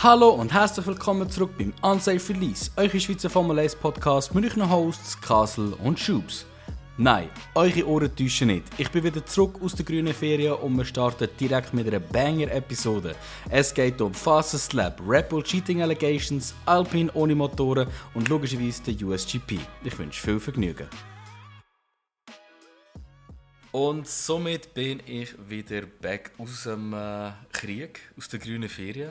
Hallo und herzlich willkommen zurück beim Unsafe Release, eure Schweizer Formel 1 Podcast mit euren Hosts Castle und Schubs. Nein, eure Ohren täuschen nicht. Ich bin wieder zurück aus der grünen Ferien und wir starten direkt mit einer Banger-Episode. Es geht um Fastest Lap, Red Bull Cheating Allegations, Alpine ohne Motoren und logischerweise den USGP. Ich wünsche viel Vergnügen. Und somit bin ich wieder back aus dem Krieg, aus der grünen Ferien.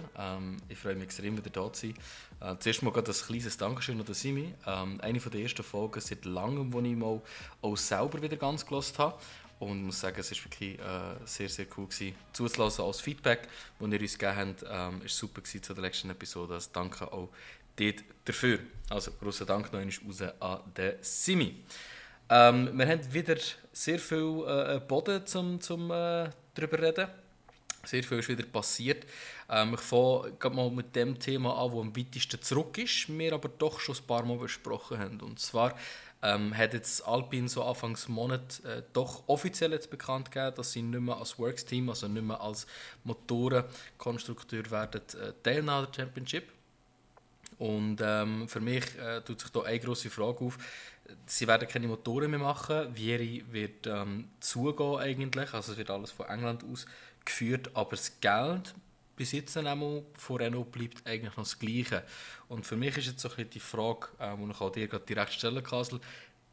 Ich freue mich extrem, wieder da zu sein. Zuerst mal ein kleines Dankeschön an Simi. Eine der ersten Folgen seit langem, die ich mal auch selber wieder ganz gehört habe. Und ich muss sagen, es war wirklich sehr, sehr cool gewesen, zuzulassen als Feedback, das ihr uns gegeben habt. War super gewesen zu der letzten Episode. Also danke auch dort dafür. Also grossen Dank noch einmal raus an den Simi. Wir haben wieder sehr viel Boden zum darüber reden. Sehr viel ist wieder passiert. Ich fange mal mit dem Thema an, das am weitesten zurück ist, wir aber doch schon ein paar Mal besprochen haben. Und zwar hat jetzt Alpine so Anfangs Monat doch offiziell jetzt bekannt gegeben, dass sie nicht mehr als Works-Team, also nicht mehr als Motorenkonstrukteur werden teilnehmen an der Championship. Und für mich tut sich da eine grosse Frage auf. Sie werden keine Motoren mehr machen. Vieri wird zugehen eigentlich. Also es wird alles von England aus geführt. Aber das Geld bis jetzt von Renault bleibt eigentlich noch das Gleiche. Und für mich ist jetzt so ein bisschen die Frage, die ich auch dir direkt stellen kann.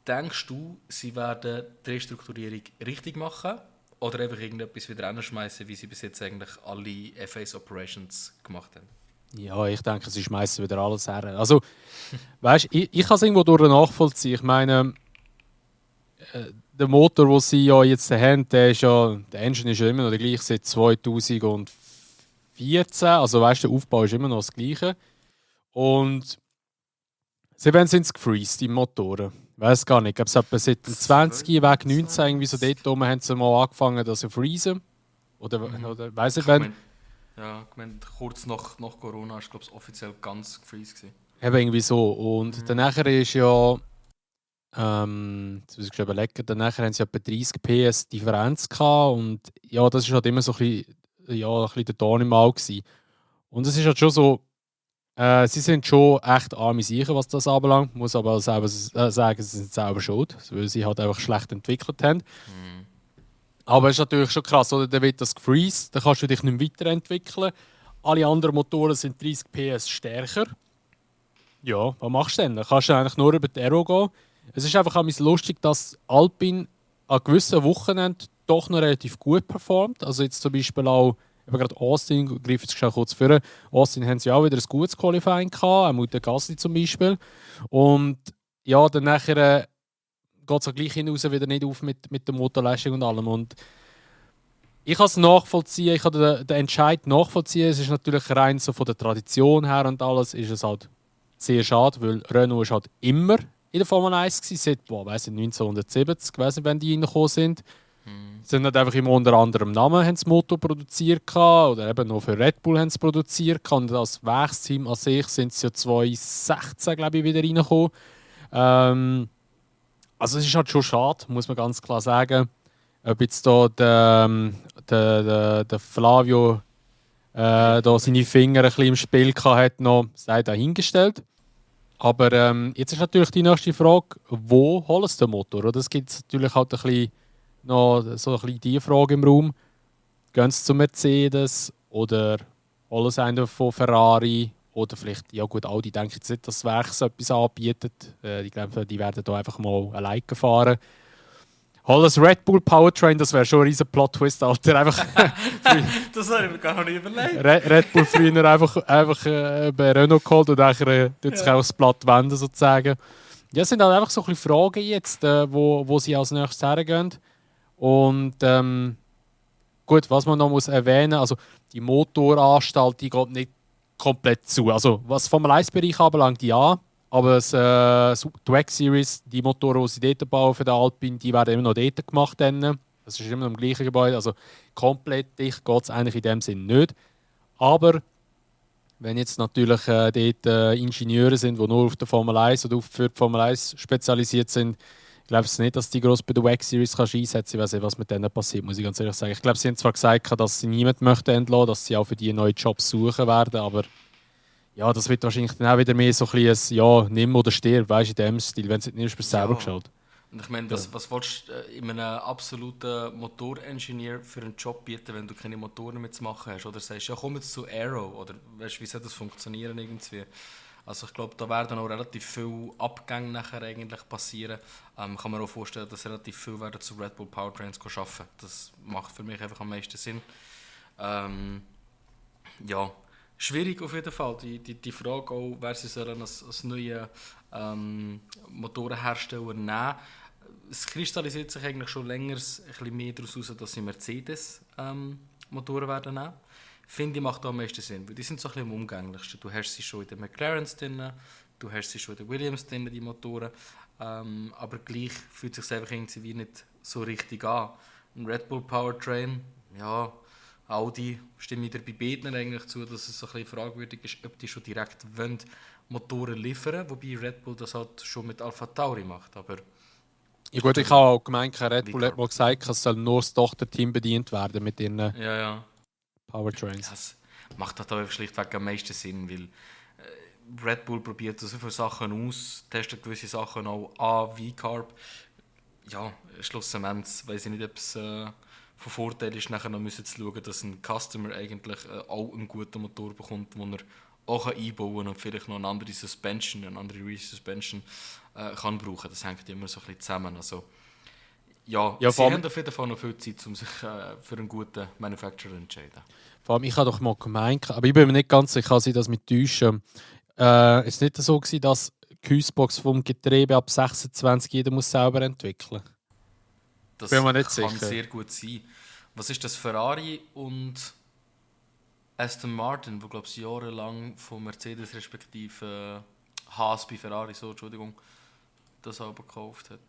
Denkst du, sie werden die Restrukturierung richtig machen? Oder einfach irgendetwas wieder reinschmeißen, wie sie bis jetzt eigentlich alle FA's Operations gemacht haben? Ja, ich denke, sie schmeißen wieder alles her. Also, weißt, ich kann es irgendwo durch nachvollziehen. Ich meine, der Motor, den sie ja jetzt haben, der Engine ist ja immer noch der gleiche seit 2014. Also, weißt, der Aufbau ist immer noch das gleiche. Und sie sind gefreezed, die Motoren. Ich weiß gar nicht. Ich glaube, es etwa seit dem 20, Weg 19, irgendwie so dort oben, haben sie mal angefangen, dass sie freezen. Oder weiss ich wann. Ja, ich meine, kurz nach Corona war es offiziell ganz gefreezed. Eben irgendwie so. Und danach ist ja, jetzt muss ich überlegen, danach haben sie etwa 30 PS Differenz gehabt. Und ja, das war halt immer so ein bisschen der Ton im Auge gewesen. Und es ist halt schon so, sie sind schon echt arme Sicher, was das anbelangt. Ich muss aber selber sagen, sie sind selber schuld, weil sie halt einfach schlecht entwickelt haben. Aber es ist natürlich schon krass, oder? Dann wird das gefreezed, dann kannst du dich nicht mehr weiterentwickeln. Alle anderen Motoren sind 30 PS stärker. Ja, was machst du denn? Dann kannst du eigentlich nur über die Aero gehen. Es ist einfach lustig, dass Alpine an gewissen Wochenenden doch noch relativ gut performt. Also jetzt zum Beispiel auch, eben gerade Austin, ich greife jetzt kurz vor. Austin haben sie auch wieder ein gutes Qualifying gehabt, auch mit der Gasly zum Beispiel. Und ja, dann nachher geht es auch gleich hinaus wieder nicht auf mit der Motorleistung und allem. Und ich kann es nachvollziehen, ich kann den Entscheid nachvollziehen. Es ist natürlich rein so von der Tradition her und alles, ist es halt sehr schade, weil Renault ist halt immer in der Formel 1 gewesen, seit 1970, ich weiß nicht, wann die reingekommen sind. Sie haben halt einfach immer unter anderem Namen haben das Motor produziert oder eben noch für Red Bull haben sie produziert und als Werksteam an sich sind sie ja 2016, glaube ich, wieder reingekommen. Also es ist halt schon schade, muss man ganz klar sagen. Ob jetzt da der Flavio da seine Finger ein bisschen im Spiel hatte, noch sei dahingestellt. Aber jetzt ist natürlich die nächste Frage, wo holen sie den Motor? Das gibt es natürlich halt noch so ein bisschen die Frage im Raum. Gehen sie zu Mercedes oder holen sie einen von Ferrari? Oder vielleicht, ja gut, Audi denke jetzt nicht, dass das Werk so etwas anbietet. Ich glaube, die werden da einfach mal alleine fahren. Hol das Red Bull Powertrain, das wäre schon ein riesen Plot-Twist, Alter. Einfach das habe ich mir gar nicht überlegt. Red Bull früher einfach bei Renault geholt und dann tut sich auch das Blatt wenden, sozusagen. Ja, es sind halt einfach so ein bisschen Fragen jetzt, wo sie als nächstes hergehen. Und gut, was man noch muss erwähnen, also die Motoranstalt, die geht nicht komplett zu. Also was vom Formel-1-Bereich anbelangt, ja. Aber die WEC Series, die Motoren, die sie dort bauen für den Alpine, die werden immer noch dort gemacht. Das ist immer noch im gleichen Gebäude. Also komplett dicht geht es eigentlich in dem Sinn nicht. Aber wenn jetzt natürlich dort Ingenieure sind, die nur auf der Formel 1 oder für die Formel 1 spezialisiert sind, ich glaube nicht, dass die gross bei der WEC Series einsetzen kann. Ich weiß nicht, was mit denen passiert, muss ich ganz ehrlich sagen. Ich glaube, sie haben zwar gesagt, dass sie niemanden möchten entlassen, dass sie auch für die neue Jobs suchen werden, aber Ja, das wird wahrscheinlich dann auch wieder mehr so ein bisschen ein ja, nimm oder stirb, weißt du, in dem Stil, wenn du es nicht nimmst, bist du selber Ja. geschaut. Und ich meine, Ja. was willst du in einem absoluten Motoringenieur für einen Job bieten, wenn du keine Motoren mehr zu machen hast? Oder sagst, ja, komm jetzt zu Aero. Oder weißt, wie soll das funktionieren irgendwie? Also ich glaube, da werden auch relativ viele Abgänge nachher eigentlich passieren. Kann man auch vorstellen, dass relativ viele werden zu Red Bull Powertrains arbeiten. Das macht für mich einfach am meisten Sinn. Ähm, ja, schwierig auf jeden Fall. Die Frage auch, wer sie sollen als neue Motorenhersteller nehmen. Es kristallisiert sich eigentlich schon länger ein bisschen mehr daraus heraus, dass sie Mercedes Motoren werden nehmen. Finde ich, macht am meisten Sinn, weil die sind so ein bisschen am umgänglichsten. Du hast sie schon in den McLarens drin, du hast sie schon in den Williams drin, die Motoren, aber gleich fühlt es sich einfach irgendwie nicht so richtig an. Ein Red Bull Powertrain, ja, Audi stimme ich dir bei beiden eigentlich zu, dass es so ein bisschen fragwürdig ist, ob die schon direkt wollen Motoren liefern, wobei Red Bull das halt schon mit Alpha Tauri macht, aber Ja gut, ich habe auch gemeint, Red wie Bull hat mal Carbs. gesagt, es soll nur das Tochterteam bedient werden mit ihren Ja, ja. Powertrains. Das macht halt auch schlichtweg am meisten Sinn, weil Red Bull probiert so viele Sachen aus, testet gewisse Sachen auch an, wie Carb. Ja, schlussendlich weiß ich nicht, ob es von Vorteil ist, nachher noch müssen zu schauen, dass ein Customer eigentlich auch einen guten Motor bekommt, den er auch einbauen kann und vielleicht noch eine andere Suspension, eine andere Resuspension kann brauchen. Das hängt immer so ein bisschen zusammen. Also, ja, Ja, sie haben auf jeden Fall noch viel Zeit, um sich für einen guten Manufacturer zu entscheiden. vor allem, ich habe doch mal gemeint, aber ich bin mir nicht ganz sicher, kann sich das mit täuschen. Es war nicht so, gewesen, dass die Hausbox vom Getriebe ab 26 jeder muss selber entwickeln. Bin Das mir nicht kann sicher. sehr gut sein. Was ist das? Ferrari und Aston Martin, wo glaube ich jahrelang von Mercedes respektive Haas bei Ferrari, so, Entschuldigung, das aber gekauft hat.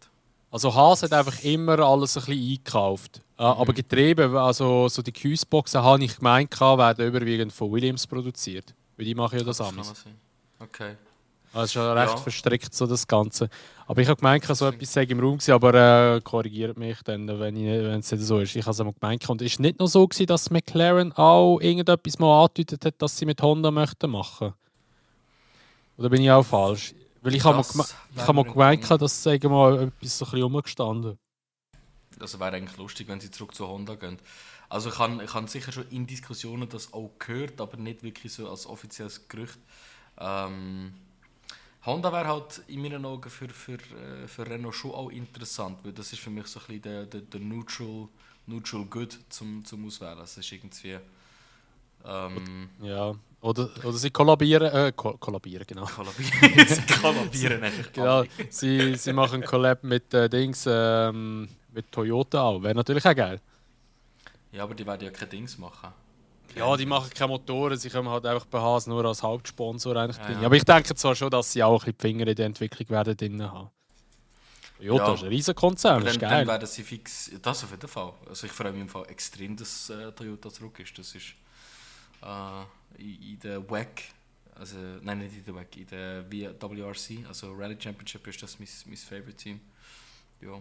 Also Haas hat einfach immer alles ein bisschen eingekauft. Aber Getriebe, also so die Hausboxen, habe ich gemeint, werden überwiegend von Williams produziert. Weil die machen ja das Das kann anders. auch sein. Okay. Also ist ja recht Ja, verstrickt so das Ganze. Aber ich habe gemeint, so das finde etwas sei im Raum gewesen, aber korrigiert mich dann, wenn es nicht so ist. Ich habe es einmal gemeint. Und ist nicht nur so gewesen, dass McLaren auch irgendetwas mal angedeutet hat, dass sie mit Honda möchten machen? Oder bin ich auch falsch? Weil das ich wäre habe mal mir gemeint, entgangen. dass sagen mal etwas so ein bisschen rumgestanden. Das wäre eigentlich lustig, wenn sie zurück zu Honda gehen. Also ich habe sicher schon in Diskussionen das auch gehört, aber nicht wirklich so als offizielles Gerücht. Ähm, Honda wäre halt in meinen Augen für Renault schon auch interessant, weil das ist für mich so ein bisschen der neutral Good zum Auswählen. Es ist irgendwie Ja. Oder sie kollabieren, kollabieren, genau. kollabieren, sie kollabieren einfach Genau. alle. Sie machen einen Collab mit Dings, mit Toyota auch. Wäre natürlich auch geil. Ja, aber die werden ja kein Dings machen. Ja, die machen keine Motoren, sie kommen halt einfach bei Haas nur als Hauptsponsor eigentlich Ja, drin. ja. Aber ich denke zwar schon, dass sie auch ein bisschen die Finger in der Entwicklung werden drin haben. Toyota Ja, ist ein riesen Konzern, aber das ist dann geil. werden sie fix. Das auf jeden Fall. Also ich freue mich im Fall extrem, dass Toyota zurück ist. Das ist in der WEC, also nein, nicht in der WEC, in der WRC, also Rally Championship ist das mein Favorite Team. Ja.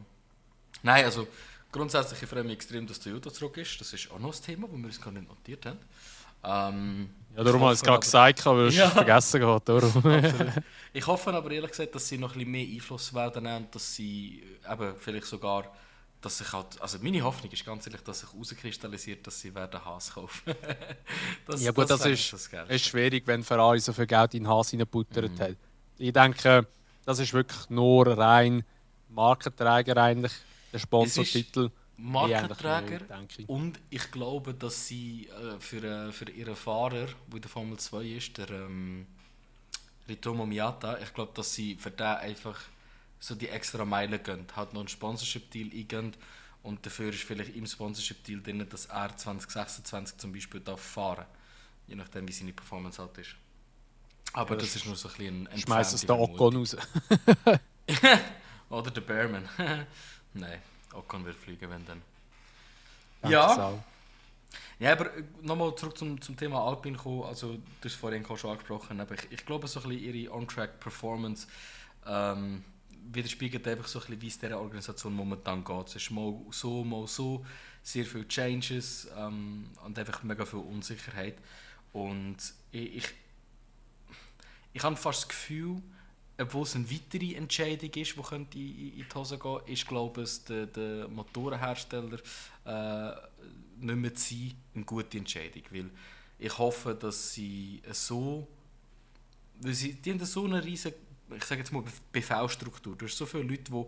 Nein, also grundsätzlich ich freue mich extrem, dass Toyota zurück ist. Das ist auch noch ein Thema, das wir uns gar nicht notiert haben. Ja, darum habe ich es hoffe gerade aber- gesagt, weil es Ja. vergessen geht. Darum. Absolut. Ich hoffe aber ehrlich gesagt, dass sie noch ein bisschen mehr Einfluss werden und dass sie eben vielleicht sogar, dass sich halt, also meine Hoffnung ist ganz ehrlich, dass sich herauskristallisiert, dass sie werden Haas kaufen. Ja gut, das wäre ist, das Geilste. ist schwierig, wenn Ferrari so viel Geld in den Haas reingebuttert hat. Ich denke, das ist wirklich nur rein Markenträger eigentlich, der Sponsortitel. Mehr eigentlich Markenträger nicht, denke ich. und ich glaube, dass sie für ihren Fahrer, der in der Formel 2 ist, der Ritomo Miata, ich glaube, dass sie für den einfach so die extra Meile gehen, halt noch einen Sponsorship-Deal eingehen und dafür ist vielleicht im Sponsorship-Deal drin, dass er 2026 zum Beispiel fahren darf, je nachdem wie seine Performance halt ist. Aber Ja, das ist nur so ein bisschen ein Schmeiß es entfernte den Vermutung. Ocon raus. Oder der Bearman. Nein, Ocon wird fliegen, wenn dann. Denke Ja. es auch. Ja, aber nochmal zurück zum Thema Alpine kommen. Also, du hast es vorhin schon angesprochen, aber ich glaube, so ein bisschen ihre On-Track-Performance widerspiegelt einfach so ein bisschen, wie es dieser Organisation momentan geht. Es ist mal so, sehr viele Changes und einfach mega viel Unsicherheit. Und ich ich habe fast das Gefühl, obwohl es eine weitere Entscheidung ist, die könnte in die Hose gehen, ist, glaube ich, der Motorenhersteller nicht mehr zu sein, eine gute Entscheidung. Weil ich hoffe, dass sie so, die haben so eine riesige, ich sage jetzt mal, Befehlsstruktur. Du hast so viele Leute, die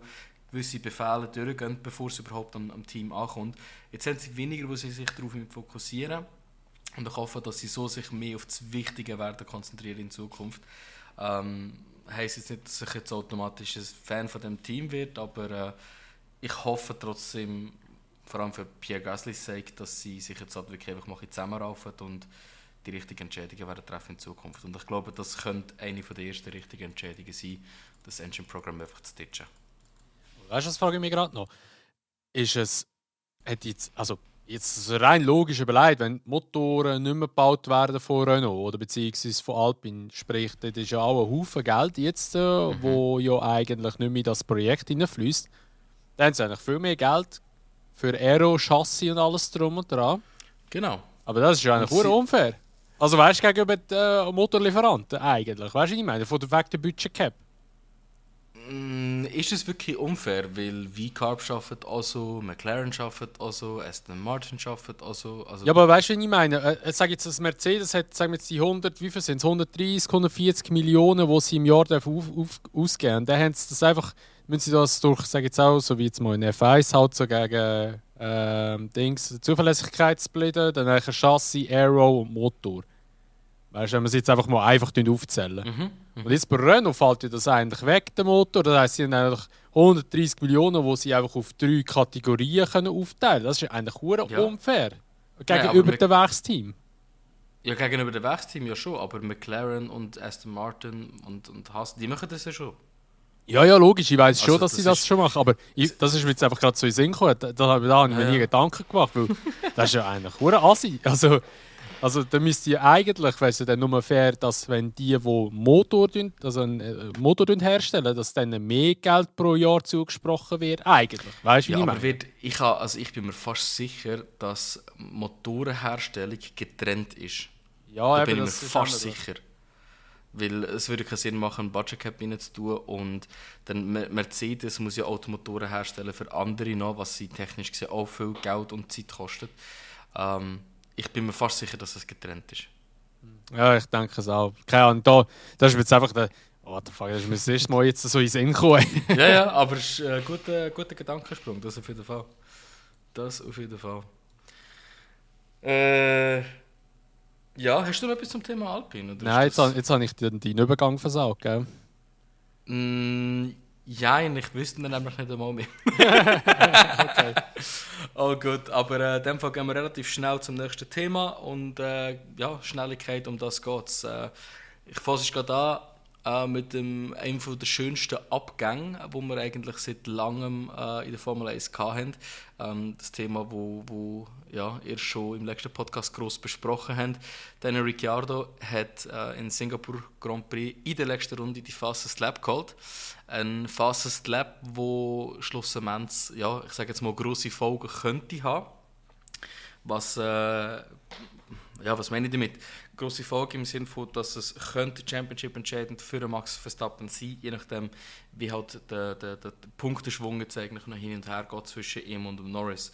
gewisse Befehle durchgehen, bevor es überhaupt am Team ankommt. Jetzt haben sie weniger, wo sie sich darauf fokussieren. Und ich hoffe, dass sie so sich mehr auf das Wichtige werden konzentrieren in Zukunft. Heisst jetzt nicht, dass ich jetzt automatisch ein Fan von dem Team wird, aber ich hoffe trotzdem, vor allem für Pierre Gasly's Sake, dass sie sich jetzt halt wirklich einfach mal zusammenraufen und die richtigen Entscheidungen werden treffen in Zukunft. Und ich glaube, das könnte eine der ersten richtigen Entscheidungen sein, das Engine-Programm einfach zu ditchen. Weißt du, das frage ich mich gerade noch. Ist es, hat jetzt rein logisch überlegt, wenn Motoren nicht mehr gebaut werden von Renault oder beziehungsweise von Alpine, sprich, das ist ja auch ein Haufen Geld jetzt, wo ja eigentlich nicht mehr in das Projekt hineinfließt. Dann haben sie eigentlich viel mehr Geld für Aero, Chassis und alles drum und dran. Genau. Aber das ist ja eigentlich unfair. Also weißt du, gegenüber den Motorlieferanten eigentlich, weißt du, was ich meine? Von der Weg der Budget Cap. Ist es wirklich unfair, weil V-Carb arbeitet auch so, McLaren arbeitet auch so, Aston Martin arbeitet auch so. Also ja, aber weißt du, was ich meine? Sag jetzt, das Mercedes hat, sagen wir jetzt die 100, wie viel sind es? 130, 140 Millionen, die sie im Jahr ausgeben. Dann haben sie das einfach, müssen sie das durch, sag jetzt auch, so wie jetzt mal in F1 halt so gegen Zuverlässigkeit splitten, dann ein Chassis, Aero und Motor. Weißt du, wenn wir es jetzt einfach mal einfach aufzählen. Und jetzt bei Renault fällt ja das eigentlich weg, der Motor. Das heisst, sie haben eigentlich 130 Millionen, die sie einfach auf 3 Kategorien können aufteilen können. Das ist eigentlich unfair. Gegenüber dem Werksteam. Ja, gegenüber dem Werksteam ja schon, aber McLaren und Aston Martin und Haas, die machen das ja schon. Ja, logisch, ich weiß schon, Also, dass sie das schon machen, aber das ist mir jetzt einfach gerade so in den Sinn gekommen. Da habe ich mir nie Gedanken gemacht, weil das ist ja eigentlich hure assi. Also da müsste ja eigentlich, wäre es dann nur fair, dass wenn die Motor herstellen, dass denen mehr Geld pro Jahr zugesprochen wird. Eigentlich, weißt du, wie ich meine? Ich bin mir fast sicher, dass Motorenherstellung getrennt ist. Ja, da bin ich mir fast sicher. Weil es würde keinen Sinn machen, ein Budget Cap rein zu tun und dann Mercedes muss ja Automotoren herstellen für andere noch, was sie technisch gesehen auch viel Geld und Zeit kostet. Ich bin mir fast sicher, dass es getrennt ist. Ja, ich denke es auch. Keine Ahnung, das ist jetzt einfach der... What the fuck, das ist mir das erste Mal jetzt so in den Sinn gekommen. ja, aber es ist ein guter Gedankensprung, das auf jeden Fall. Ja, hast du noch etwas zum Thema Alpine? Oder nein, jetzt habe ich deinen Übergang versagt, gell? Ja, ich wüsste ihn nämlich nicht einmal mehr. Okay. Oh gut, aber in dem Fall gehen wir relativ schnell zum nächsten Thema und Schnelligkeit, um das geht es. Ich fasse gerade an mit einem der schönsten Abgänge, die wir eigentlich seit langem in der Formel 1 hatten. Das Thema, wo ihr schon im letzten Podcast gross besprochen habt. Daniel Ricciardo hat in Singapur Grand Prix in der letzten Runde die Fastest Lap geholt. Ein Fastest Lap, wo schlussendlich, ich sage jetzt mal, grosse Folgen könnte haben. Was meine ich damit? Grosse Folge im Sinne von, dass es könnte Championship entscheidend für Max Verstappen sein, je nachdem, wie halt der Punkteschwung jetzt eigentlich noch hin und her geht zwischen ihm und dem Norris.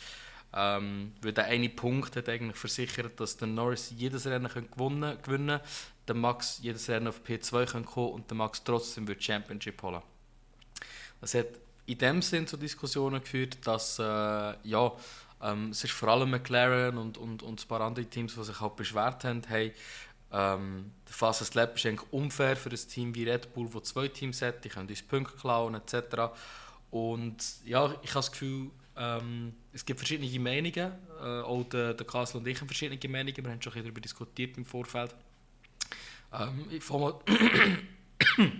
Weil der eine Punkt hat eigentlich versichert, dass der Norris jedes Rennen gewinnen kann, der Max jedes Rennen auf P2 kommen kann und der Max trotzdem die Championship holen. Das hat in dem Sinn zu Diskussionen geführt, dass es ist vor allem McLaren und ein paar andere Teams, die sich halt beschwert haben, hey, der Fastest Lap ist eigentlich unfair für ein Team wie Red Bull, das 2 Teams hat, die können uns Punkte klauen etc. Und ja, ich habe das Gefühl, es gibt verschiedene Meinungen, auch der Kasel und ich haben verschiedene Meinungen, wir haben schon darüber diskutiert im Vorfeld. Ich fange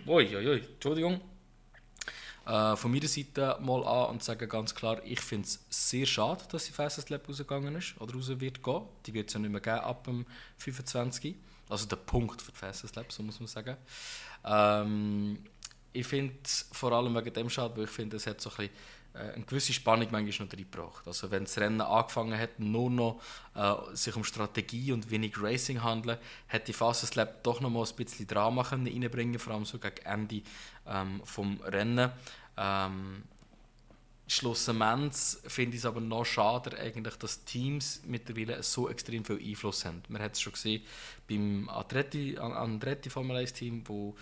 mal... Entschuldigung. Von meiner Seite mal an und sage ganz klar, ich finde es sehr schade, dass die Fastest Lap rausgegangen ist oder raus wird gehen. Die wird es ja nicht mehr geben ab dem 25. Also der Punkt für die Fastest Lap, so muss man sagen. Ich finde es vor allem wegen dem schade, weil ich finde, es hat so ein bisschen eine gewisse Spannung manchmal noch reingebracht. Also wenn das Rennen angefangen hat, nur noch sich um Strategie und wenig Racing handeln, hätte die Fastest Lap doch noch mal ein bisschen Drama können reinbringen, vor allem so gegen Ende vom Rennen. Schlussendlich finde ich es aber noch schade, eigentlich, dass Teams mittlerweile so extrem viel Einfluss haben. Man hat es schon gesehen beim Andretti Formel 1 Team, wo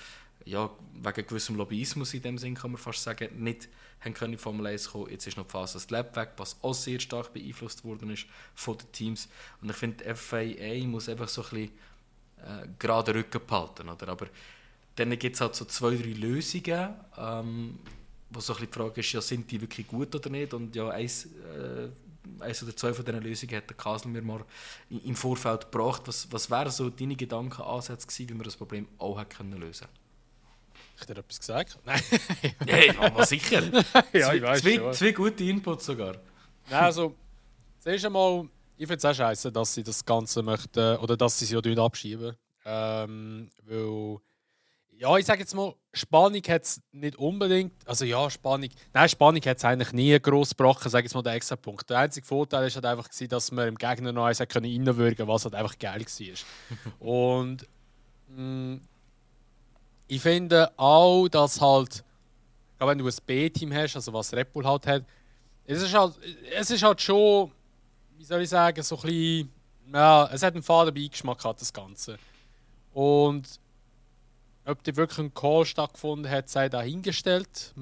ja, wegen gewissem Lobbyismus in dem Sinn kann man fast sagen, nicht haben können in die Formel 1 kommen. Jetzt ist noch die Fastest Lap weg, was auch sehr stark beeinflusst worden ist von den Teams. Und ich finde, die FIA muss einfach so ein bisschen gerade Rücken behalten. Oder? Aber dann gibt es halt so 2-3 Lösungen, wo so ein bisschen die Frage ist, ja, sind die wirklich gut oder nicht? Und ja, eins oder zwei von diesen Lösungen hat der Kasel mir mal im Vorfeld gebracht. Was wären so deine Gedankenansätze gewesen, wie man das Problem auch hätte lösen können? Ich dir etwas gesagt? Nein. Hey, aber sicher. Ja, ich weiß schon. Zwei gute Inputs sogar. Nein, also, zuerst einmal, ich finde es auch scheiße, dass sie das Ganze möchten, oder dass sie es ja abschieben. Weil, ja, ich sage jetzt mal, Spannung hat es nicht unbedingt. Also ja, Spannung hat es eigentlich nie gross gebrochen, sage ich jetzt mal der extra Punkt. Der einzige Vorteil war halt einfach, dass man im Gegner noch eins reinwürgen konnte, was halt einfach geil war. Und ich finde auch, dass halt, wenn du ein B-Team hast, also was Red Bull halt hat, es ist halt schon, wie soll ich sagen, so ein bisschen, ja, es hat einen faden Beigeschmack gehabt, das Ganze. Und ob da wirklich ein Call stattgefunden hat, sei dahingestellt.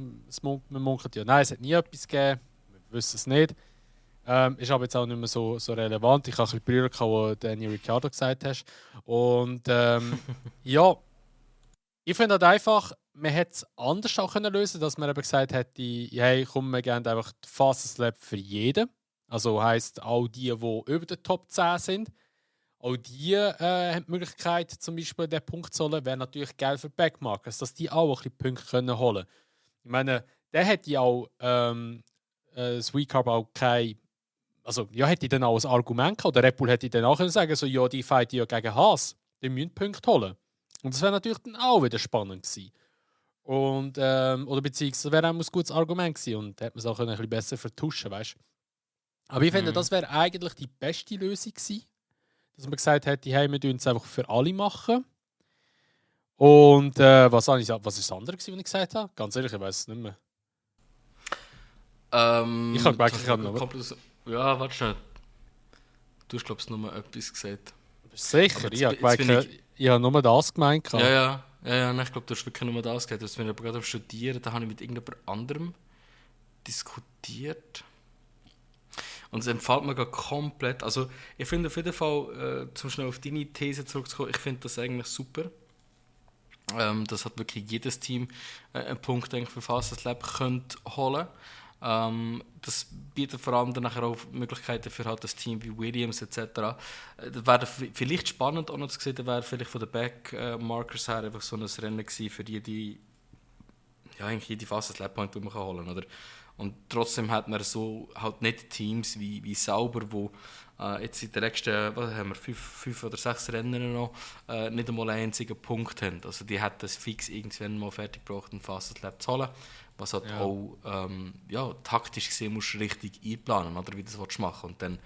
Man munkelt ja, nein, es hat nie etwas gegeben, wir wissen es nicht. Ist aber jetzt auch nicht mehr so relevant. Ich habe ein bisschen Brüder, was Daniel Ricciardo gesagt hast. Und ja, ich finde halt einfach, man hätte es anders auch lösen können, dass man eben gesagt hätte, hey, komm, wir geben einfach die Fastest Lap für jeden. Also heisst auch die über den Top 10 sind. Auch die haben die Möglichkeit, zum Beispiel den Punkt zu holen, wäre natürlich geil für Backmarkers, dass die auch ein bisschen Punkte können holen können. Ich meine, der hätte ja auch Sweet Carb auch kein. Also, ja, hätte ich dann auch ein Argument gehabt. Oder Red Bull hätte dann auch können sagen, so, ja, die fighten ja gegen Haas, die müssen Punkte holen. Und das wäre natürlich dann auch wieder spannend gewesen. Und, oder beziehungsweise wäre auch ein gutes Argument gewesen und hätte man es auch ein bisschen besser vertuschen, weißt du. Aber ich finde, das wäre eigentlich die beste Lösung gewesen. Dass man gesagt hätte, hey, wir tun es einfach für alle machen. Und was ist das andere, was ich gesagt habe? Ganz ehrlich, ich weiß es nicht mehr. Ich habe gemerkt, ich habe noch. Ja, warte schnell. Du hast, glaube ich, nur etwas gesagt. Sicher, ich habe gemerkt, ich habe nur das gemeint. Ja, nein, ich glaube, du hast wirklich nur das gesagt. Wenn ich aber gerade am Studieren, da habe ich mit irgendjemand anderem diskutiert. Und es empfiehlt mir gerade komplett. Also, ich finde auf jeden Fall, zum schnell auf deine These zurückzukommen, ich finde das eigentlich super. Das hat wirklich jedes Team einen Punkt für Fastest Lap könnte holen. Das bietet vor allem dann nachher auch Möglichkeiten für halt das Team wie Williams etc. Das wäre vielleicht spannend auch noch zu sehen, da wäre vielleicht von den Backmarkers her einfach so ein Rennen gewesen für die eigentlich jede Fastest Lap Point, die man holen kann, oder? Und trotzdem hat man so halt nicht Teams wie Sauber, wo jetzt in den nächsten haben wir 5 oder 6 Rennen noch nicht einmal einen einzigen Punkt haben. Also die hätten es fix irgendwann mal fertig gebracht, ein Fastest Lap zu holen. Was halt auch taktisch gesehen musst du richtig einplanen, oder, wie du das machen willst. Und dann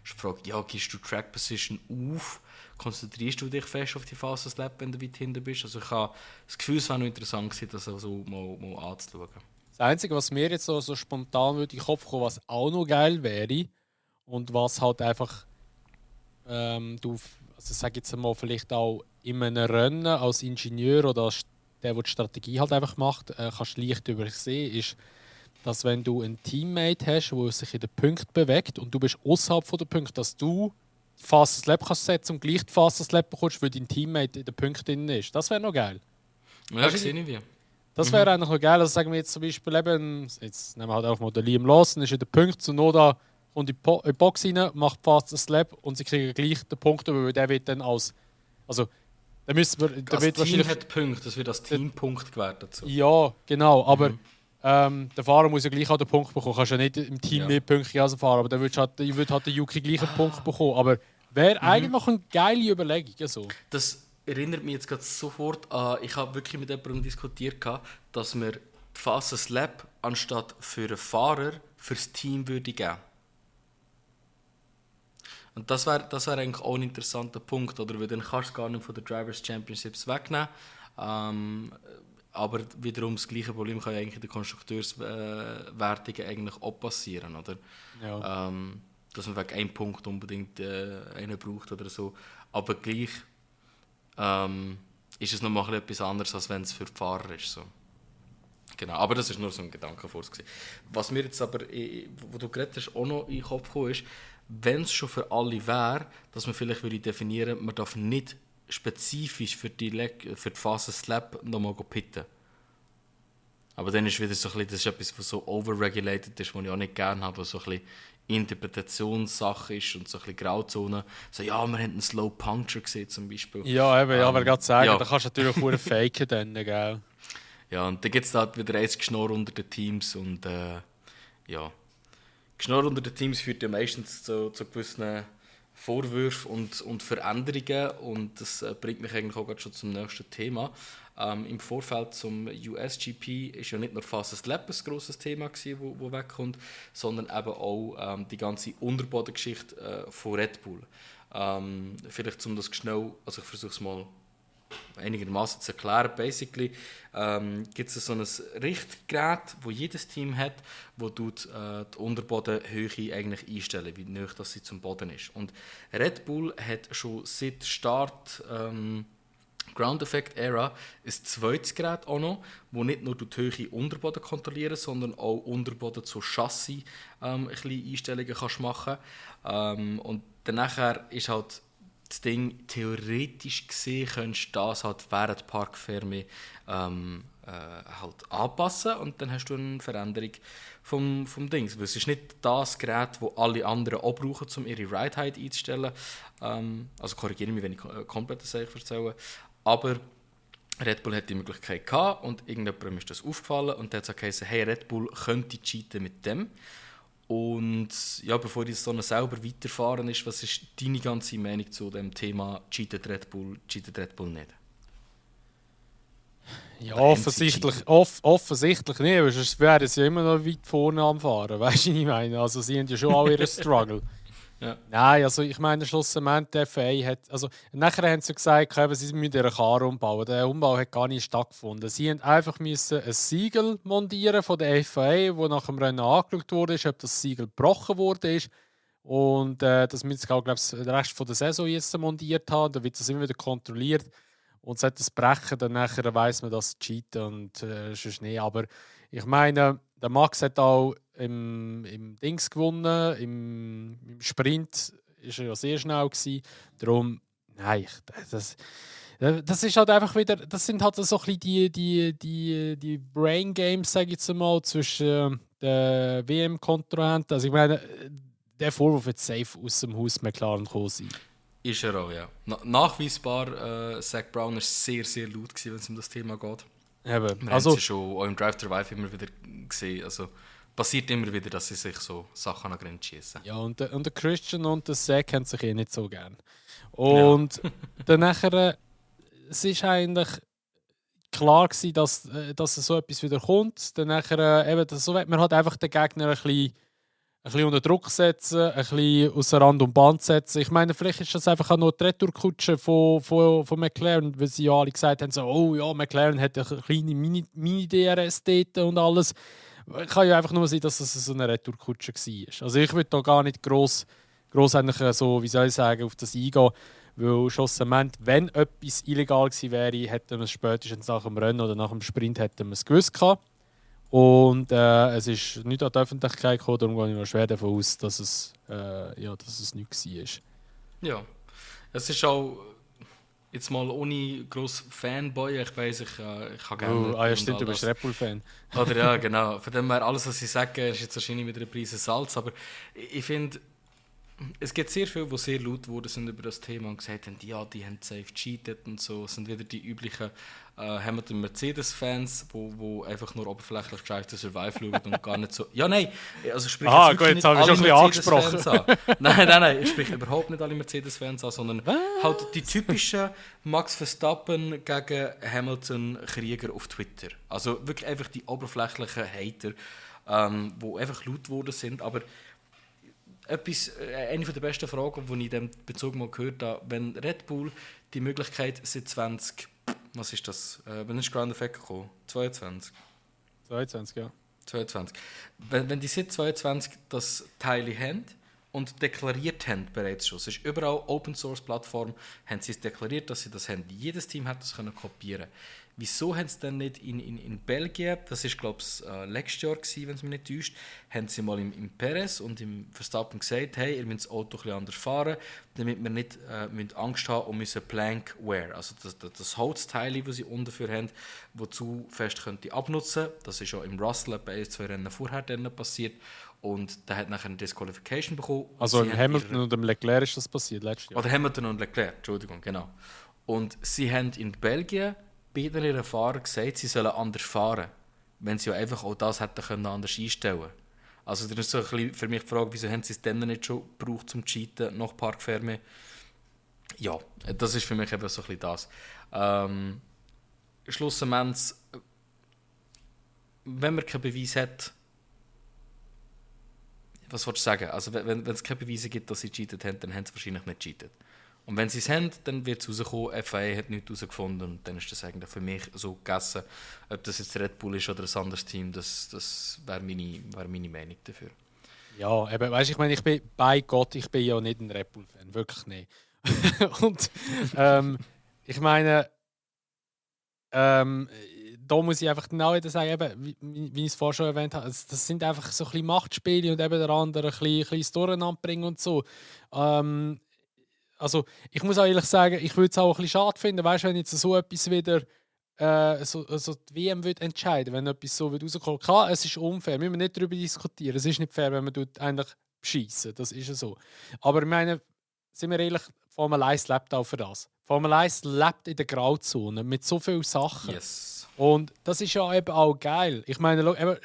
ist die Frage, ja, gibst du Track Position auf, konzentrierst du dich fest auf die Fastest Lap, wenn du weit hinten bist? Also ich habe das Gefühl, es wäre noch interessant gewesen, das so mal anzuschauen. Das Einzige, was mir jetzt so spontan würde in den Kopf kommen, was auch noch geil wäre und was halt einfach sag jetzt mal, vielleicht auch in einem Rennen als Ingenieur oder als der die Strategie halt einfach macht, kannst du leicht übersehen, ist, dass wenn du einen Teammate hast, der sich in den Punkten bewegt und du bist außerhalb der Punkte, dass du Fastest Lap kannst setzen und gleich die Fastest Lap bekommst, weil dein Teammate in den Punkten drin ist. Das wäre noch geil. Ja, ich sehe nicht wie. Das wäre eigentlich noch geil. Also sagen wir jetzt zum Beispiel eben, jetzt nehmen wir halt auch mal den Liam Lawson, ist in den Punkten, Tsunoda kommt in die Box rein, macht Fastest Lap und sie kriegen gleich den Punkt, weil der wird dann als, also da müssen wir, da wird das Team hat Punkte, das wird als Teampunkt gewährt dazu. Ja, genau, aber der Fahrer muss ja gleich auch den Punkt bekommen. Du kannst ja nicht im Team mehr Punkte als fahren, aber dann würde halt der Yuki gleich einen Punkt bekommen. Aber wäre eigentlich noch eine geile Überlegung. Also. Das erinnert mich jetzt gerade sofort an, ich habe wirklich mit jemandem diskutiert, dass wir die Fastest Lap anstatt für einen Fahrer fürs Team würde geben. Und das wär eigentlich auch ein interessanter Punkt, oder? Weil dann kannst du gar nicht von den Drivers Championships wegnehmen. Aber wiederum das gleiche Problem kann ja eigentlich in den Konstrukteurswertungen eigentlich auch passieren, oder? Ja. Dass man wegen einem Punkt unbedingt einen braucht oder so. Aber gleich ist es nochmal etwas anderes, als wenn es für die Fahrer ist. So. Genau, aber das ist nur so ein Gedankenfurz. Was mir jetzt aber, wo du geredet hast, auch noch in den Kopf gekommen ist, wenn es schon für alle wäre, dass man vielleicht würde definieren, man darf nicht spezifisch für die Fastest Lap nochmal pitten. Aber dann ist wieder so ein bisschen, das ist etwas, was so overregulated ist, was ich auch nicht gerne habe, was so ein bisschen Interpretationssache ist und so ein bisschen Grauzone. So, ja, wir haben einen Slow Puncture gesehen zum Beispiel. Ja, eben, ja, aber gerade sagen, ja. da kannst du natürlich auch faken dann, gell? Ja, und dann gibt es halt wieder ein Geschnurr unter den Teams und ja. Geschnurr unter den Teams führt ja meistens zu gewissen Vorwürfen und Veränderungen und das bringt mich eigentlich auch gerade schon zum nächsten Thema. Im Vorfeld zum USGP ist ja nicht nur Fastest Lap ein grosses Thema gewesen, wo wegkommt, sondern eben auch die ganze Unterbodengeschichte von Red Bull. Vielleicht um das schnell, also ich versuche es mal einigermaßen zu erklären. Basically gibt es so ein Richtgerät, das jedes Team hat, wo die Unterbodenhöhe eigentlich einstellen, wie nahe das sie zum Boden ist. Und Red Bull hat schon seit Start Ground Effect Era ein zweites Gerät auch noch, das nicht nur die Höhe Unterboden kontrollieren, sondern auch Unterboden zu Chassis ein bisschen Einstellungen kannst machen. Und danach ist halt das Ding, theoretisch gesehen, könntest du das halt während Parkferme halt anpassen und dann hast du eine Veränderung vom Ding. Weil es ist nicht das Gerät, das alle anderen auch brauchen, um ihre Ride Height einzustellen. Also korrigiere mich, wenn ich komplett das erzähle. Aber Red Bull hat die Möglichkeit gehabt und irgendjemandem ist das aufgefallen und der hat gesagt, hey, Red Bull könnte cheaten mit dem. Und ja, bevor ich so selber weiterfahren ist, was ist deine ganze Meinung zu dem Thema cheatet Red Bull nicht? Ja, offensichtlich nicht, weil sonst wären sie ja immer noch weit vorne am Fahren, weißt du, was ich meine? Also sie haben ja schon auch ihren Struggle. Ja. Nein, also ich meine, schlussendlich der FIA hat, also nachher haben sie gesagt, eben, sie müssen ihren Car umbauen. Der Umbau hat gar nicht stattgefunden. Sie haben einfach müssen ein Siegel montieren von der FIA, wo nach dem Rennen angeschaut wurde, ob das Siegel gebrochen wurde. Und das müssen sie auch, glaube ich, den Rest von der Saison jetzt montiert haben. Dann wird das immer wieder kontrolliert. Und sollte das brechen, dann nachher weiss man, dass es cheaten und sonst nicht. Aber ich meine, der Max hat auch im Dings gewonnen, im Sprint ist er ja sehr schnell gewesen. Darum, nein, das ist halt einfach wieder, das sind halt so ein bisschen die Brain Games, sage ich jetzt mal, zwischen den WM-Kontrahenten. Also ich meine, der Vorwurf wird safe aus dem Haus McLaren gekommen sein. Ist er auch, ja. Nachweisbar, Zach Brown war sehr, sehr laut gewesen, wenn es um das Thema geht. Eben. Wir Also, haben sie schon auch im Drive to Survive immer wieder gesehen. Also passiert immer wieder, dass sie sich so Sachen an Grenzen schießen. ja, und der Christian und der Zach kennen sich nicht so gern. Und dann nachher, es ist eigentlich klar gewesen, dass so etwas wieder kommt. Dann nachher, eben, so wird man halt einfach den Gegner ein bisschen unter Druck setzen, ein bisschen außer Rand und Band setzen. Ich meine, vielleicht ist das einfach auch nur die Retourkutsche von McLaren, weil sie ja alle gesagt haben, so, oh ja, McLaren hat eine kleine Mini-DRS dort und alles. Kann ja einfach nur sein, dass es so eine Retourkutsche war. Also ich würde da gar nicht gross so, wie soll ich sagen, auf das eingehen, weil schlussendlich, wenn etwas illegal gewesen wäre, hätten wir es spätestens nach dem Rennen oder nach dem Sprint hätten wir es gewusst gehabt. Und es ist nicht an die Öffentlichkeit gekommen, darum gehe ich mal schwer davon aus, dass es nichts war. Ja, es ist auch jetzt mal ohne gross Fanboy. Ich weiss, ich kann gerne. Ja, stimmt, du bist Red Bull-Fan. Oder ja, genau. Von dem her, alles, was ich sage, ist jetzt wahrscheinlich mit einer Prise Salz. Aber ich finde, Es gibt sehr viele, die sehr laut wurden sind über das Thema und gesagt haben, ja, die haben safe cheated und so. Es sind wieder die üblichen Hamilton-Mercedes-Fans, wo einfach nur oberflächlich gescheiter Survive schauen und gar nicht so... Ja, nein, also sprich Gut, wirklich jetzt habe ich schon ein bisschen angesprochen. An. Nein, ich spreche überhaupt nicht alle Mercedes-Fans an, sondern halt die typischen Max Verstappen gegen Hamilton-Krieger auf Twitter. Also wirklich einfach die oberflächlichen Hater, die einfach laut geworden sind, aber... Eine der besten Fragen, die ich in diesem Bezug mal gehört habe, wenn Red Bull die Möglichkeit seit 20... Was ist das? Wann ist Ground Effect gekommen? 22? 22, ja. 22. Wenn die seit 22 das Teil haben und deklariert haben bereits schon, es ist überall Open-Source-Plattform, haben sie es deklariert, dass sie das haben. Jedes Team hat das können kopieren. Wieso haben sie dann nicht in Belgien, das war glaube ich letztes Jahr, wenn es mich nicht täuscht, haben sie mal im Perez und im Verstappen gesagt, hey, ihr müsst das Auto ein bisschen anders fahren, damit wir nicht Angst haben und müssen Plank Wear, also das Holzteil, das sie ungefähr haben, das zu fest könnte abnutzen. Das ist auch im Russell bei 1-2 Rennen vorher dann passiert und der hat nachher eine Disqualification bekommen. Also im Hamilton und im Leclerc ist das passiert letztes Jahr. Oder Hamilton und Leclerc, Entschuldigung, genau. Und sie haben in Belgien beiden ihren Fahrern gesagt, sie sollen anders fahren, wenn sie ja einfach auch das hätten können anders einstellen können. Also das ist so ein bisschen für mich die Frage, wieso haben sie es dann nicht schon gebraucht zum Cheaten, nach Parc Fermé? Ja, das ist für mich eben so ein bisschen das. Schlussendlich, wenn man keinen Beweis hat, was willst du sagen? Also wenn es keine Beweise gibt, dass sie cheatet haben, dann haben sie wahrscheinlich nicht cheatet. Und wenn sie es haben, dann wird es rauskommen, FIA hat nichts herausgefunden und dann ist das eigentlich für mich so gegessen. Ob das jetzt Red Bull ist oder ein anderes Team, das wäre meine Meinung dafür. Ja, eben, weißt, ich meine, ich bin bei Gott, ich bin ja nicht ein Red Bull-Fan, wirklich nicht. Und ich meine, da muss ich einfach genau wieder sagen, eben, wie ich es vorher schon erwähnt habe, das sind einfach so ein bisschen Machtspiele und eben der andere ein bisschen Durcheinander bringen und so. Also ich muss auch ehrlich sagen, ich würde es auch ein bisschen schade finden, weißt, wenn jetzt so etwas wieder so die WM wird entscheiden, wenn etwas so wird rauskommen. Klar, es ist unfair, müssen wir nicht darüber diskutieren. Es ist nicht fair, wenn man eigentlich bescheissen, das ist ja so. Aber ich meine, sind wir ehrlich, Formel 1 lebt auch für das. Formel 1 lebt in der Grauzone mit so vielen Sachen. Yes. Und das ist ja eben auch geil. Ich meine,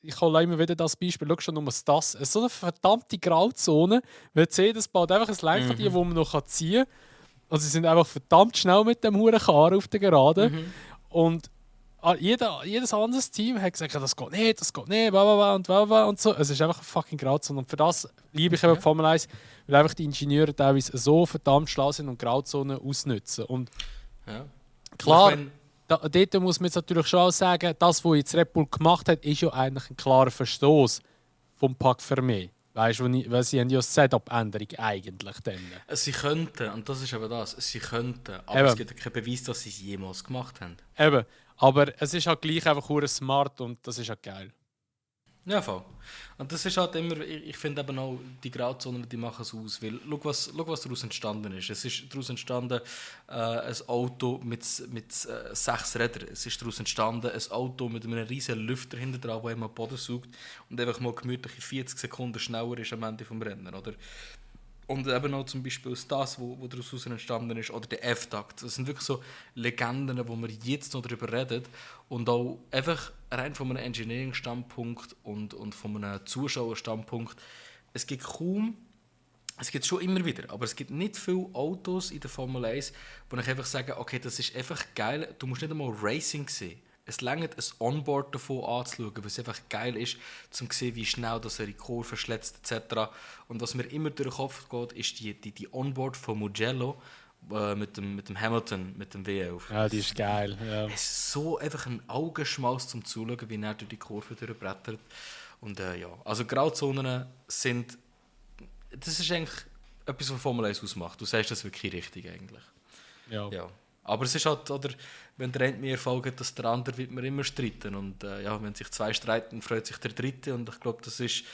ich hole immer wieder das Beispiel, schau schon nur das. Es ist so eine verdammte Grauzone. Mercedes baut einfach ein Lenkrad, das man noch ziehen kann. Und sie sind einfach verdammt schnell mit dem Hurenkarren auf der Geraden. Und jedes anderes Team hat gesagt, das geht nicht, bla und so. Es ist einfach eine fucking Grauzone. Und für das liebe ich eben Formel 1, weil einfach die Ingenieure teilweise so verdammt schlau sind und Grauzonen ausnutzen. Und klar, dort muss man jetzt natürlich schon auch sagen, das, was jetzt Red Bull gemacht hat, ist ja eigentlich ein klarer Verstoß vom Parc Fermé. Weißt du, weil sie haben ja eine Setup-Änderung eigentlich dann. Sie könnten, und das ist eben das, sie könnten, aber Eben. es gibt keinen Beweis, dass sie es jemals gemacht haben. Eben, aber es ist halt gleich einfach smart und das ist halt geil. Ja, voll. Und das ist halt immer, ich finde eben auch, die Grauzonen, die machen es aus, weil schau, was daraus entstanden ist. Es ist daraus entstanden ein Auto mit 6 Rädern. Es ist daraus entstanden ein Auto mit einem riesen Lüfter hinten dran, der immer Boden saugt und einfach mal gemütlich in 40 Sekunden schneller ist am Ende des Rennen, oder? Und eben auch zum Beispiel das, wo daraus entstanden ist, oder der F-Takt. Das sind wirklich so Legenden, wo wir jetzt noch darüber reden. Und auch einfach rein von einem Engineering-Standpunkt und von einem Zuschauerstandpunkt. Es gibt schon immer wieder, aber es gibt nicht viele Autos in der Formel 1, wo ich einfach sage, okay, das ist einfach geil. Du musst nicht einmal Racing sehen. Es reicht, ein Onboard davon anzuschauen, weil es einfach geil ist, um zu sehen, wie schnell das er in die Kurve schlägt, etc. Und was mir immer durch den Kopf geht, ist die Onboard von Mugello mit dem Hamilton, mit dem W11. Ja, die ist geil. Ja. Es ist so einfach ein Augenschmaus zum Zuschauen, wie er durch die Kurve durchbrettert. Und also Grauzonen sind... Das ist eigentlich etwas, was Formel 1 ausmacht. Du sagst das wirklich richtig eigentlich. Ja. Aber es ist halt, oder, wenn der eine mehr Erfolg hat als der andere, wird man immer streiten. Und wenn sich 2 streiten, freut sich der Dritte. Und ich glaube, das ist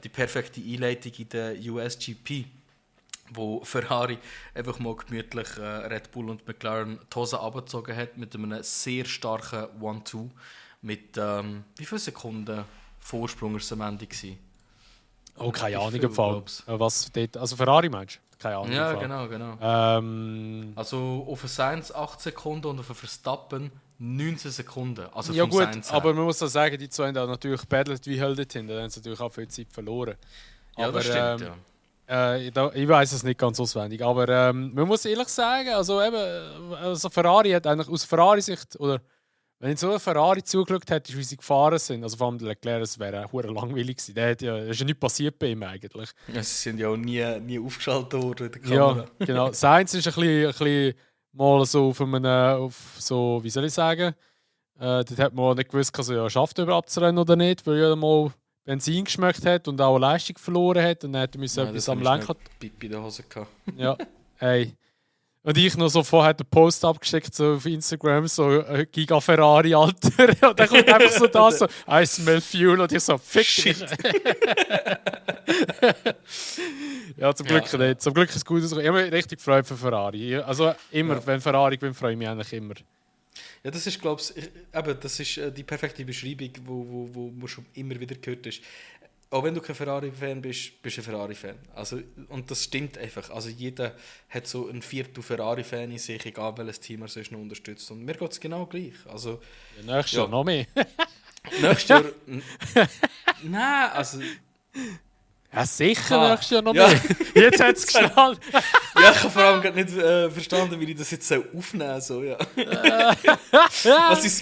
die perfekte Einleitung in der USGP, wo Ferrari einfach mal gemütlich Red Bull und McLaren die Hose abgezogen hat mit einem sehr starken 1-2. Mit wie viele Sekunden Vorsprung war es am Ende gewesen? Oh, keine Ahnung viel, im Fall. glaub's. Was dort, also Ferrari meinst du? Keine Ahnung Ja, im Fall. genau. Also, Also auf Sainz 8 Sekunden und auf Verstappen 19 Sekunden. Also ja vom gut, Sainz her. aber man muss auch sagen, die zwei haben auch natürlich gebettelt wie Hölle dort hinten. Da haben sie natürlich auch viel Zeit verloren. Ja, Aber das stimmt, ja. ich weiß es nicht ganz auswendig. Aber man muss ehrlich sagen, also eben, also Ferrari hat eigentlich aus Ferrari-Sicht, oder wenn ich so eine Ferrari zugeschaut hätte, wie sie gefahren sind, also vor allem der Leclerc, das wäre hure langweilig gewesen. Da ist ja nichts passiert bei ihm eigentlich. Ja, sie sind ja auch nie aufgeschaltet worden in der Ja, Kamera. genau. Sainz ist ein bisschen mal so auf so, wie soll ich sagen, dort hat man nicht gewusst, also, ja, schafft er überhaupt zu rennen oder nicht, weil er mal Benzin geschmeckt hat und auch Leistung verloren hat und dann hat er müssen etwas am Lenker. Pipi in der Hose gehabt. Ja, hey. Und ich noch so vorher den Post abgeschickt so auf Instagram, so Giga Ferrari, Alter. Und dann kommt einfach so das, so, I smell fuel. Und ich so, fick dich. Ja, zum Glück nicht. Zum Glück ist es gut. Ich habe mich richtig gefreut für Ferrari. Also immer, wenn Ferrari gewinnt, freue ich mich eigentlich immer. Ja, das ist, glaube ich, das ist die perfekte Beschreibung, wo man schon immer wieder gehört ist. Auch wenn du kein Ferrari-Fan bist, bist du ein Ferrari-Fan. Also, und das stimmt einfach. Also jeder hat so ein Viertel Ferrari-Fan in sich, egal welches Team er sonst noch unterstützt. Und mir geht es genau gleich. Also, Ja, nächstes Jahr noch mehr. nächstes Jahr... Nein, also... Ja, sicher, Ah, nächstes Jahr noch ja. mehr. Jetzt hat es geschnallt. Ja, ich habe vor allem gerade nicht verstanden, wie ich das jetzt aufnehmen soll. So, ja.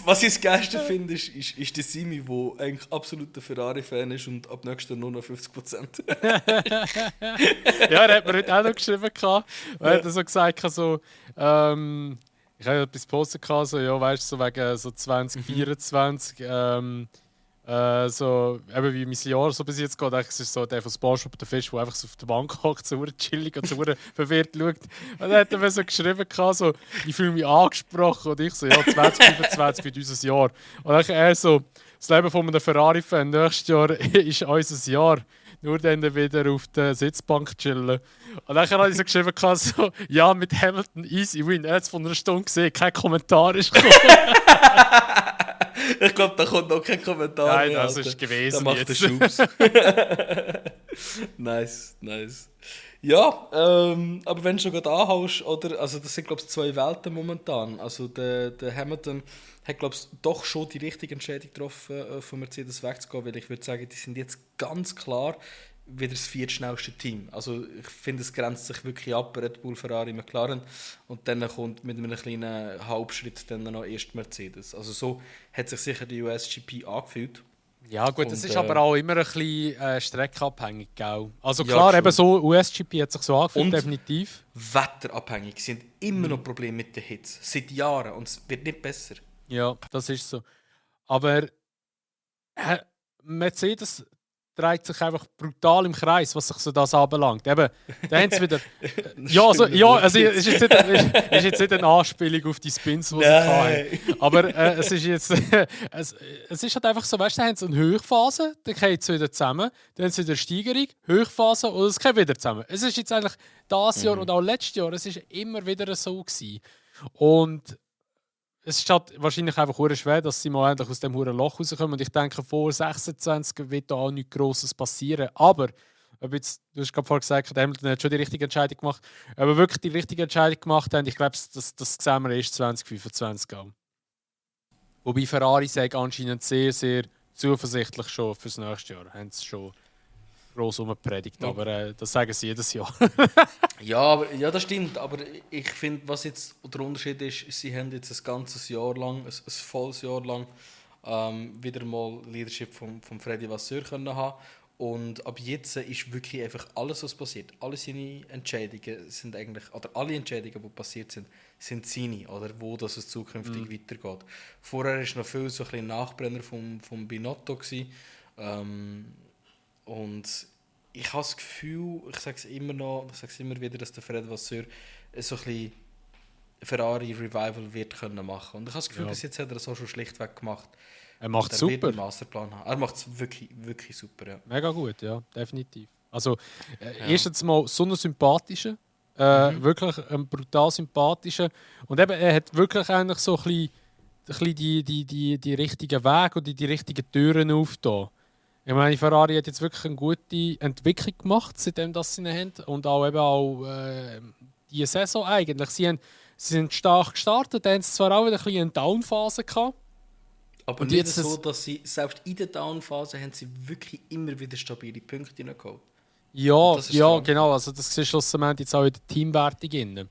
Was ich das Geilste finde, ist der Simi, der eigentlich absoluter Ferrari-Fan ist und ab nächstem Jahr nur noch 50%. Ja, er hat mir heute auch noch geschrieben. Er hat so gesagt, so, ich habe etwas gepostet, so, ja, weißt du, so wegen so 2024. So, eben wie mein Jahr so bis jetzt geht, es ist so der von SpongeBob der Fisch, der einfach so auf der Bank hockt, so chillig und so verwirrt schaut. Und dann hat er mir so geschrieben, so, ich fühle mich angesprochen. Und ich so, ja, 2025 wird unser Jahr. Und dann er so, das Leben von einem Ferrari-Fan, nächstes Jahr ist unser Jahr. Nur dann wieder auf der Sitzbank chillen. Und dann habe ich so geschrieben, so, ja, mit Hamilton easy win. Er hat es von einer Stunde gesehen, kein Kommentar ist gekommen. Ich glaube, da kommt noch kein Kommentar Nein, mehr. das Alter. ist gewesen. Da macht der jetzt. Schubs. Nice. Ja, aber wenn du schon gerade anhaust, oder? Also das sind, glaube ich, zwei Welten momentan. Also der Hamilton hat, glaube ich, doch schon die richtige Entscheidung getroffen, von Mercedes wegzugehen, weil ich würde sagen, die sind jetzt ganz klar wieder das viertschnellste Team. Also ich finde, es grenzt sich wirklich ab, Red Bull, Ferrari, McLaren, und dann kommt mit einem kleinen Halbschritt dann noch erst Mercedes. Also so hat sich sicher die USGP angefühlt. Ja gut, das Und, ist aber auch immer ein bisschen streckenabhängig, gell? Also Ja, klar, schon. eben so, USGP hat sich so angefühlt, Und- definitiv. Wetterabhängig. Sie haben immer noch Probleme mit den Hits. Seit Jahren. Und es wird nicht besser. Ja, das ist so. Aber Mercedes dreht sich einfach brutal im Kreis, was sich so das anbelangt. Eben, da haben sie wieder... ja, also, ja, also ist jetzt nicht eine Anspielung auf die Spins, die sie hatten. Aber es ist jetzt... es ist halt einfach so, weißt du, da haben sie eine Hochphase, dann geht es wieder zusammen, dann haben sie wieder eine Steigerung, Hochphase und es geht wieder zusammen. Es ist jetzt eigentlich dieses Jahr und auch letztes Jahr, es ist immer wieder so gewesen. Und es ist halt wahrscheinlich einfach hure schwer, dass sie mal endlich aus dem huren Loch rauskommen. Und ich denke, vor 26 wird da auch nichts Grosses passieren. Aber, ob jetzt, du hast gerade vorhin gesagt, Hamilton hat schon die richtige Entscheidung gemacht. Aber wirklich die richtige Entscheidung gemacht haben, ich glaube, das sehen wir erst 2025 an. Wobei Ferrari sagt anscheinend sehr, sehr zuversichtlich schon fürs nächste Jahr. Haben sie schon gross umgepredigt. Ja. Aber das sagen sie jedes Jahr. Ja, das stimmt. Aber ich finde, was jetzt der Unterschied ist, sie haben jetzt ein ganzes Jahr lang, ein volles Jahr lang, wieder mal Leadership von Freddy Vasseur können haben. Und ab jetzt ist wirklich einfach alles, was passiert. Alle seine Entscheidungen sind eigentlich, oder alle Entscheidungen, die passiert sind seine, oder wo das es zukünftig weitergeht. Vorher war noch viel so ein bisschen Nachbrenner vom Binotto gewesen. Und ich habe das Gefühl, ich sage es immer wieder, dass der Fred Vasseur so ein bisschen Ferrari Revival wird können machen. Und ich habe das Gefühl, Ja. bis jetzt hat er das auch schon schlichtweg gemacht. Er macht Er es wird super. einen Masterplan haben. Er macht es wirklich, wirklich super. Ja. Mega gut, ja, definitiv. Also, Ja. erstens mal so einen sympathischen, wirklich einen brutal sympathischen. Und eben, er hat wirklich eigentlich so ein bisschen die richtigen Wege oder die richtigen Türen aufgetan. Ich meine, Ferrari hat jetzt wirklich eine gute Entwicklung gemacht, seitdem dass sie ihn haben. Und auch eben auch diese Saison eigentlich. Sie sind stark gestartet, dann haben sie zwar auch wieder ein bisschen eine Downphase gehabt. Aber Und nicht jetzt so, dass sie, selbst in der Downphase, haben sie wirklich immer wieder stabile Punkte reingeholt. Und ja, das ist ja, krank. genau. Also das ist schlussendlich jetzt auch in der Teamwertung drin.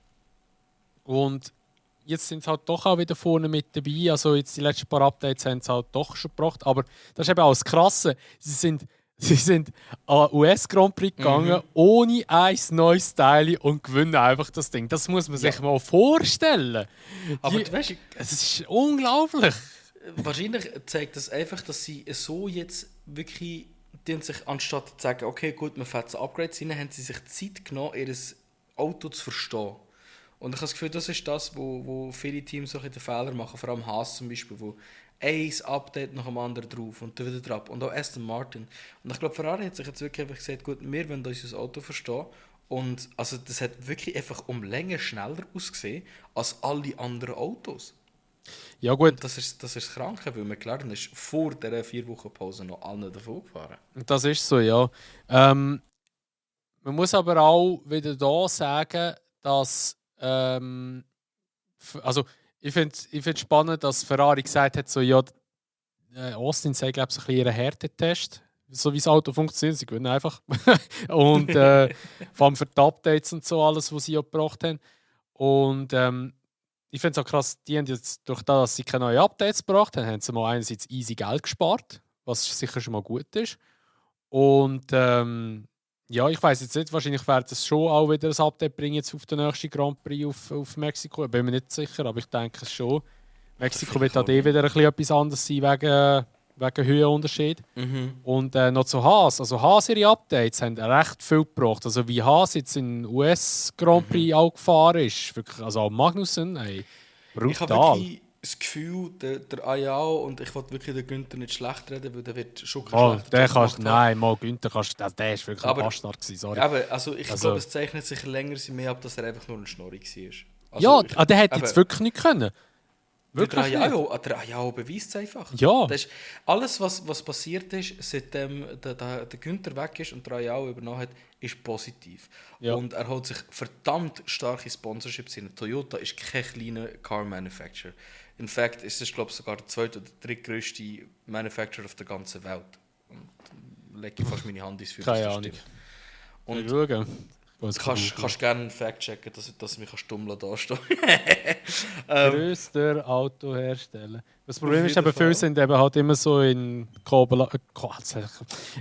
Und jetzt sind sie halt doch auch wieder vorne mit dabei. Also jetzt die letzten paar Updates haben sie halt doch schon gebracht. Aber das ist eben auch das Krasse. Sie sind an den US Grand Prix gegangen, ohne ein neues Teil und gewinnen einfach das Ding. Das muss man Ja. sich mal vorstellen. Aber du weißt, Es ist unglaublich. wahrscheinlich zeigt das einfach, dass sie so jetzt wirklich, die haben sich anstatt zu sagen, okay, gut, wir fetzen Upgrades rein, haben sie sich Zeit genommen, ihr Auto zu verstehen. Und ich habe das Gefühl, das ist das, wo viele Teams auch in den Fehler machen, vor allem Haas zum Beispiel, wo ein Update nach dem anderen drauf und dann wieder drauf. Und auch Aston Martin. Und ich glaube, Ferrari hat sich jetzt wirklich einfach gesagt, gut, wir wollen unser Auto verstehen. Und also das hat wirklich einfach um Länge schneller ausgesehen als alle anderen Autos. Ja gut, Und das ist krank, weil McLaren ist vor dieser 4 Wochen Pause noch allen davon gefahren. das ist so, ja. Man muss aber auch wieder da sagen, dass also ich finde es spannend, dass Ferrari gesagt hat, so, ja, Austin sei, glaube ich, so ein bisschen ihren Härtetest, so wie das Auto funktioniert. Sie gewinnen einfach. Und vor allem für die Updates und so alles, was sie ja gebracht haben. Und ich finde es auch krass, die haben jetzt durch das, dass sie keine neuen Updates gebracht haben, haben sie mal einerseits easy Geld gespart, was sicher schon mal gut ist. Und ja, ich weiß jetzt nicht, wahrscheinlich wird es schon auch wieder ein Update bringen jetzt auf den nächsten Grand Prix auf Mexiko. Ich bin mir nicht sicher, aber ich denke es schon. Mexiko wird halt eh wieder ein bisschen etwas anderes sein wegen Höhenunterschied. Und noch zu Haas. Also Haas, ihre Updates haben recht viel gebracht. Also wie Haas jetzt in US Grand Prix auch gefahren ist, wirklich, also auch Magnussen, ey, Ich habe brutal. wirklich das Gefühl, der Ayao, und ich will wirklich den Günther nicht schlecht reden, weil der wird schon keinen Oh, schlechten der Job kannst, gemacht haben. nein, mal Günther kannst, der ist wirklich ein Aber- Bastard gewesen, sorry. Aber also ich Also- glaube, es zeichnet sich länger mehr ab, dass er einfach nur ein Schnorri war. Ja, Also, der hätte jetzt wirklich nicht können. Wirklich der nicht. Ayao beweist es einfach. Ja. Das ist alles, was passiert ist, seitdem der Günther weg ist und der Ayao übernommen hat, ist positiv. Ja. Und er holt sich verdammt starke Sponsorships hin. Toyota ist kein kleiner Car Manufacturer. In fact ist es, glaube ich, sogar der zweite oder drittgrößte Manufacturer auf der ganzen Welt. Und lege ich fast meine Hand ins Feuer, Keine dass das Ahnung. stimmt. Und Und schauen. kannst gerne einen Fact checken, dass mich dumm da stehen. Größter Autohersteller. Das Problem ist jeden eben, viele Fall. sind eben halt immer so in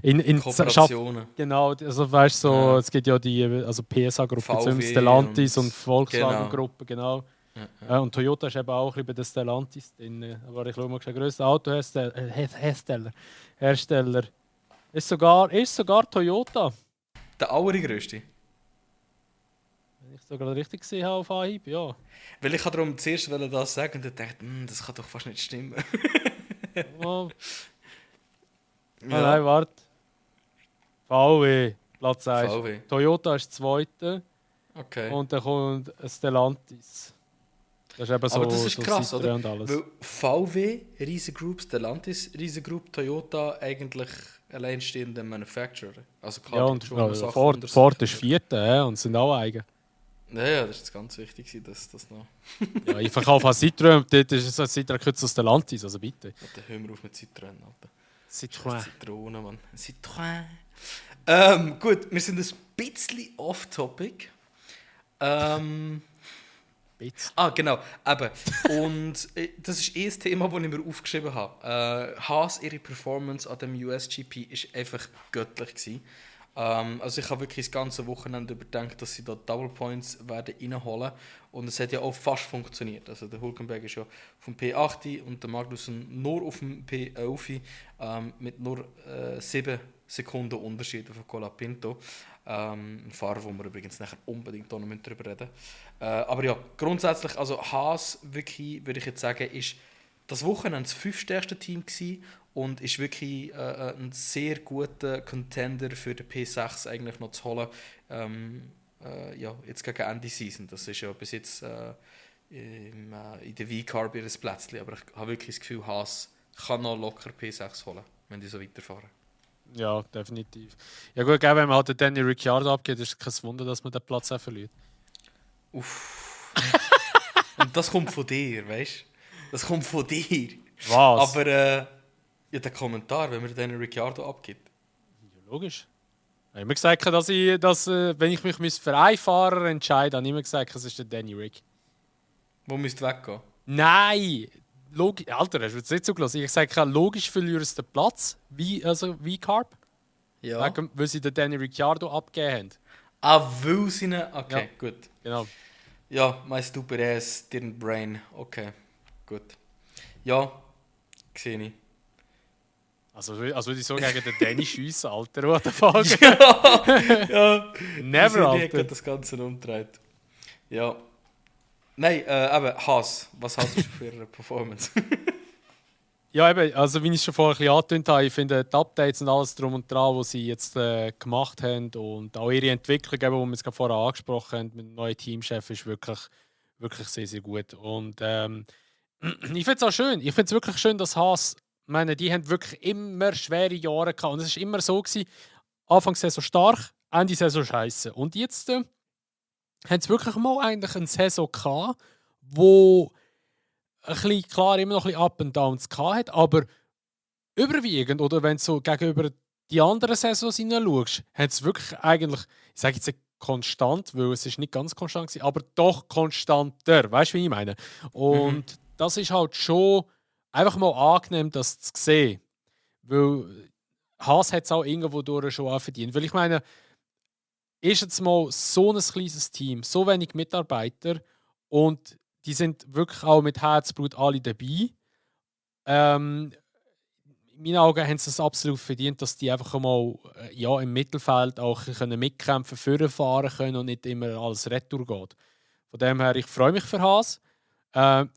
in Kooperationen. Genau, also weißt du, so, Ja. es gibt ja die also PSA-Gruppe, VW Stellantis und und- Volkswagen-Gruppe, genau. Und Toyota ist eben auch ein bisschen bei den Stellantis drin. Aber ich schaue mal, der grösste Hersteller ist sogar Toyota. Der allergrößte. Wenn ich es sogar richtig gesehen habe auf Anhieb, ja. Weil ich darum zuerst das sagen und dann dachte, das kann doch fast nicht stimmen. Oh, nein, warte. VW, Platz 1. VW. Toyota ist zweite Okay. und dann kommt ein Stellantis. Das ist eben so, Aber das ist so krass, Citroën oder? und alles. Weil VW, Riesengroup, Stellantis, Riesengroup, Toyota eigentlich alleinstehende Manufacturer. Also klar, Ja, die und schon noch Sachen unter sich. Ford ist vierte und sind auch eigen. Ja, das ist jetzt ganz wichtig, dass das noch... Ja, ich verkaufe auch Citroën und dort ist es ein Citroën gehört zu Stellantis, also bitte. Dann hören wir auf mit Citroën, Alter. Citroën. Zitrone, Mann. Citroën. Gut, wir sind ein bisschen off-topic. Bitte. Genau, eben. Und das ist ein Thema, das ich mir aufgeschrieben habe. Haas, ihre Performance an dem USGP war einfach göttlich gewesen. Also ich habe wirklich das ganze Wochenende überdenkt, dass sie da Double Points werden reinholen. Und es hat ja auch fast funktioniert. Also der Hülkenberg ist ja vom P8 und der Magnussen nur auf dem P11 mit nur 7 Sekunden Unterschied von Colapinto. Ein Fahrer, wo wir übrigens nachher unbedingt auch noch darüber reden müssen. Aber ja, grundsätzlich, also Haas, wirklich, würde ich jetzt sagen, ist das Wochenende das 5. stärkste Team gewesen und ist wirklich ein sehr guter Contender für den P6 eigentlich noch zu holen. Ja, jetzt gegen Ende Season. Das ist ja bis jetzt in der V-Carb ihr Plätzchen. Aber ich habe wirklich das Gefühl, Haas kann noch locker P6 holen, wenn die so weiterfahren. Ja, definitiv. Ja gut, wenn man halt den Danny Ricciardo abgeht, ist es kein Wunder, dass man den Platz auch verliert. Uff. Und das kommt von dir, weißt du? Das kommt von dir. Was? Aber ja, der Kommentar, wenn man den Ricciardo abgibt. Ja, logisch. Ich habe immer gesagt, wenn ich mich für einen Fahrer entscheide, habe ich immer gesagt, es ist der Danny Rick. Wo müsst weggehen? Nein! Alter, hast du jetzt nicht zugelassen? Ich sage, logisch verlieren sie den Platz, wie Carp, Ja. weil sie den Danny Ricciardo abgegeben haben. Ah, weil sie ihn... Okay, Ja. gut. Genau. Ja, my stupid ass didn't brain. Okay, gut. Ja, sehe ich. Also würde ich so gegen den Danny schiessen, Alter, what the fuck? Ja, Never, Alter. Alter. Das Ganze umgedreht. Ja. Nein, aber Haas. Was hast du für eine Performance? Ja, eben, also wie ich schon vorher ein bisschen angetönt habe, ich finde die Updates und alles drum und dran, was sie jetzt gemacht haben und auch ihre Entwicklung, eben, die wir jetzt gerade vorher angesprochen haben, mit dem neuen Teamchef, ist wirklich, wirklich sehr, sehr gut. Und ich finde es auch schön. Ich finde es wirklich schön, dass Haas, ich meine, die haben wirklich immer schwere Jahre gehabt. Und es war immer so, gewesen, Anfangssaison stark, Ende Saison scheiße. Und jetzt haben sie wirklich mal eigentlich eine Saison gehabt, wo ein bisschen, klar immer noch ein bisschen Up and Downs gehabt hat, aber überwiegend, oder wenn du so gegenüber die anderen Saisons hineinschaust, hat es wirklich eigentlich, ich sage jetzt nicht konstant, weil es ist nicht ganz konstant war, aber doch konstanter. Weißt du, wie ich meine? Und das ist halt schon einfach mal angenehm, das zu sehen. Weil Haas hat es auch irgendwo durch schon auch verdient. Weil ich meine, ist jetzt mal so ein kleines Team, so wenig Mitarbeiter und die sind wirklich auch mit Herzblut alle dabei. In meinen Augen haben sie es absolut verdient, dass die einfach mal ja, im Mittelfeld auch können mitkämpfen, fahren können und nicht immer alles retour geht. Von dem her, ich freue mich für Haas.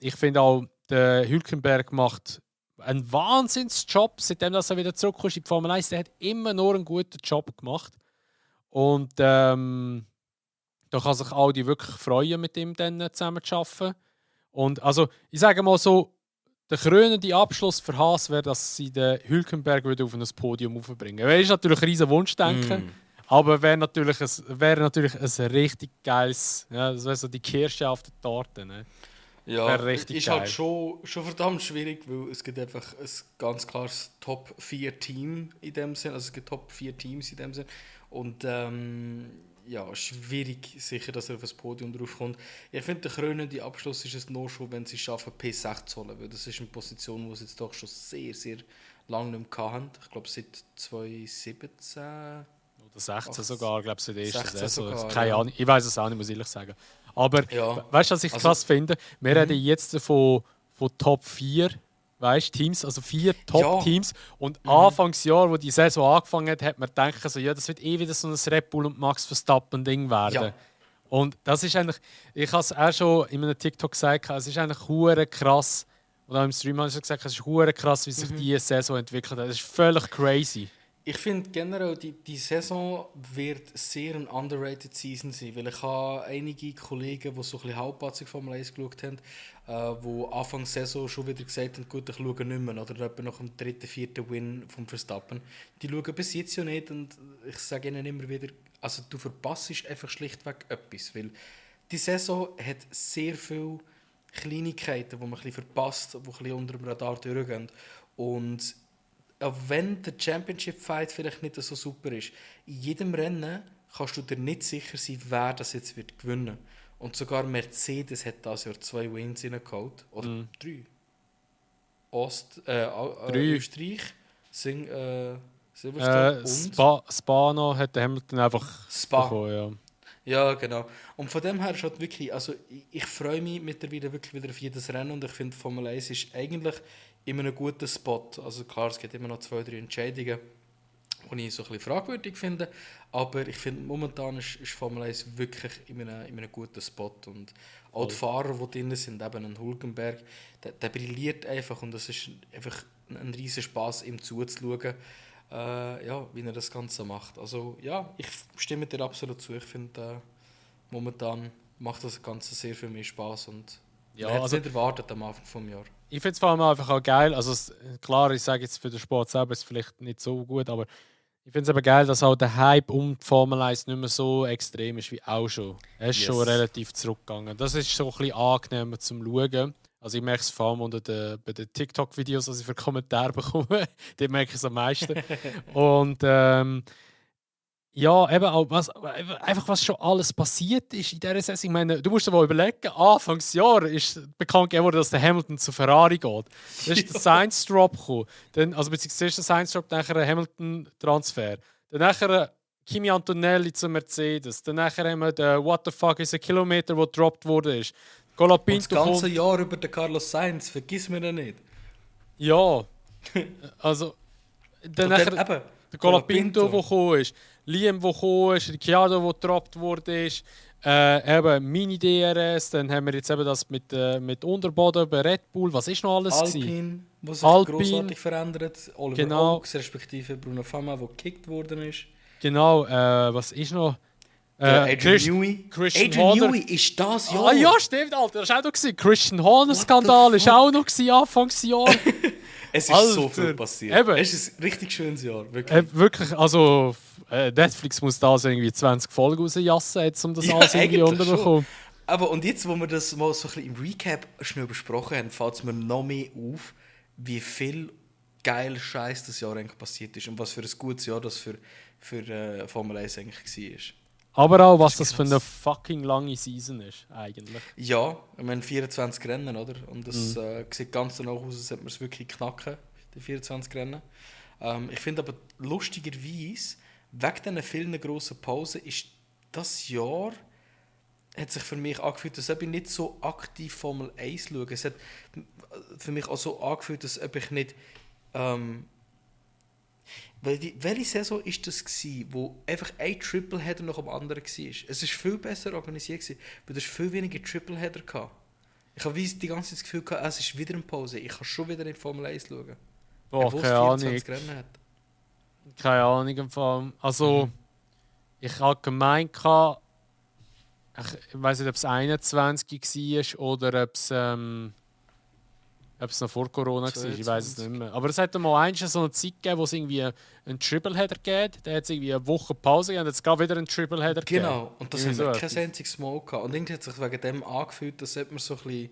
Ich finde auch, der Hülkenberg macht einen Wahnsinnsjob, seitdem er wieder zurückkommt in die Formel 1. Der hat immer nur einen guten Job gemacht. Und da kann sich Audi wirklich freuen, mit ihm dann zusammen zu arbeiten. Und also, ich sage mal so, der krönende Abschluss für Haas wäre, dass sie den Hülkenberg wieder auf ein Podium aufbringen. Das ist natürlich ein riesen Wunschdenken, aber wäre natürlich ein richtig geiles, ja, das wäre so die Kirsche auf der Torte. Ne? Ja, richtig ist geil. halt schon verdammt schwierig, weil es gibt einfach ein ganz klares Top 4 Team in dem Sinn. Also es gibt Top 4 Teams in dem Sinn. Und ja, schwierig sicher, dass er auf das Podium draufkommt. Ich finde, der krönende Abschluss ist es nur schon, wenn sie es schaffen, P6 zu holen. Weil das ist eine Position, die sie jetzt doch schon sehr, sehr lange nicht mehr hatten. Ich glaube, seit 2017... Oder 16 sogar, glaube ich, in der ersten Saison. Sogar, Keine ja. Ahnung, ich weiß es auch nicht, muss ich ehrlich sagen. Aber Ja. weißt du, was ich krass finde? Wir reden jetzt von Top 4 Teams, also 4 Top-Teams. Und Anfangsjahr, wo die Saison angefangen hat, hat man gedacht, also, ja, das wird eh wieder so ein Red Bull und Max Verstappen-Ding werden. Ja. Und das ist eigentlich, ich habe es auch schon in einem TikTok gesagt, es ist eigentlich hure krass. Und auch im Stream habe ich schon gesagt, es ist hure krass, wie sich diese Saison entwickelt hat. Das ist völlig crazy. Ich finde generell, die Saison wird sehr eine underrated Season sein, weil ich habe einige Kollegen, die so ein bisschen halbpatzig Formel 1 geschaut haben, die Anfang der Saison schon wieder gesagt haben, gut, ich schaue nicht mehr, oder etwa nach dem 3., 4. Win vom Verstappen. Die schauen bis jetzt ja nicht und ich sage ihnen immer wieder, also du verpasst einfach schlichtweg etwas, weil die Saison hat sehr viele Kleinigkeiten, die man ein bisschen verpasst, die ein bisschen unter dem Radar durchgehen. Und auch wenn der Championship-Fight vielleicht nicht so super ist, in jedem Rennen kannst du dir nicht sicher sein, wer das jetzt wird gewinnen. Und sogar Mercedes hat das Jahr 2 Wins reingeholt. Oder 3. 3. Österreich, Silverstone und Spa hat der Hamilton einfach Spa. bekommen, Ja, genau. Und von dem her ist halt wirklich, also ich freue mich mittlerweile wirklich wieder auf jedes Rennen und ich finde, Formel 1 ist eigentlich in einem guten Spot. Also klar, es gibt immer noch 2, 3 Entscheidungen, die ich so ein bisschen fragwürdig finde, aber ich finde, momentan ist Formel 1 wirklich in einem guten Spot und auch die Fahrer, die drin sind, eben ein Hülkenberg, der brilliert einfach und es ist einfach ein riesen Spaß, ihm zuzuschauen, ja, wie er das Ganze macht. Also ja, ich stimme dir absolut zu. Ich finde, momentan macht das Ganze sehr viel mehr Spaß und Ja, man hat es also- nicht erwartet am Anfang des Jahres. Ich finde es vor allem einfach auch geil. Also klar, ich sage jetzt für den Sport selber ist es vielleicht nicht so gut, aber Ich finde es aber geil, dass auch der Hype um die Formel 1 nicht mehr so extrem ist wie auch schon. Er ist schon relativ zurückgegangen. Das ist so ein bisschen angenehmer zum Schauen. Also ich merke es vor allem bei den TikTok-Videos, die ich für Kommentare bekomme. Die merke ich es am meisten. Und ja, eben auch einfach was schon alles passiert ist in dieser Saison. Ich meine, du musst dir mal überlegen, Anfangsjahr ist bekannt gegeben worden, dass der Hamilton zu Ferrari geht. Dann ist der Sainz-Drop gekommen. Dann, also beziehungsweise der Sainz-Drop, nachher ein Hamilton-Transfer. Dann nachher Kimi Antonelli zu Mercedes. Dann nachher haben wir den What the fuck is a Kilometer, der gedroppt wurde. Und das ganze Jahr über den Carlos Sainz, vergiss mir den nicht. Ja, also dann nachher der Colapinto, der gekommen ist. Liam, der gekommen ist, Ricciardo, der gedroppt wurde, eben Mini-DRS, dann haben wir jetzt eben das mit Unterboden bei Red Bull, was ist noch alles? Alpine, was sich grossartig verändert, Oliver Oaks, respektive Bruno Fama, der gekickt worden ist. Genau, was ist noch? Adrian Newey. Adrian Newey ist das Jahr. Ah ja, stimmt, Alter, das war auch noch. Christian Horner-Skandal war auch noch Anfangsjahr. Es ist so viel passiert. Eben. Es ist ein richtig schönes Jahr. Wirklich, also Netflix muss da so irgendwie 20 Folgen rausjassen, jetzt, um das alles irgendwie unterbekommen. Aber und jetzt, wo wir das mal so ein bisschen im Recap schnell besprochen haben, fällt es mir noch mehr auf, wie viel geiler Scheiß das Jahr eigentlich passiert ist und was für ein gutes Jahr das für Formel 1 eigentlich war. Aber auch, was das für eine fucking lange Season ist, eigentlich. Ja, ich meine 24 Rennen, oder? Und das sieht ganz danach aus, als hätte man es wirklich knacken, die 24 Rennen. Ich finde aber lustigerweise, wegen dieser vielen grossen Pausen, ist das Jahr hat sich für mich angefühlt, als ob ich nicht so aktiv Formel 1 schaue. Es hat für mich auch so angefühlt, als ob ich nicht... welche Saison war das, wo einfach ein Tripleheader nach dem anderen war? Es war viel besser organisiert, weil es viel weniger Tripleheader hatte. Ich habe die ganze Zeit das Gefühl gehabt, es ist wieder eine Pause. Ich kann schon wieder in Formel 1 schauen. Boah, keine Ahnung. Keine Ahnung im Fall. Also, ich habe gemeint, ich weiß nicht, ob es 21 war oder ob es noch vor Corona war, ich weiß es nicht mehr. Aber es hat mal so eine Zeit gegeben, wo es irgendwie einen Tripleheader gibt. Da hat es irgendwie eine Woche Pause gegeben und jetzt gab wieder einen Tripleheader gegeben. Genau, und das haben wir kein einziges Mal gehabt. Und irgendwie hat sich wegen dem angefühlt, dass wir so ein bisschen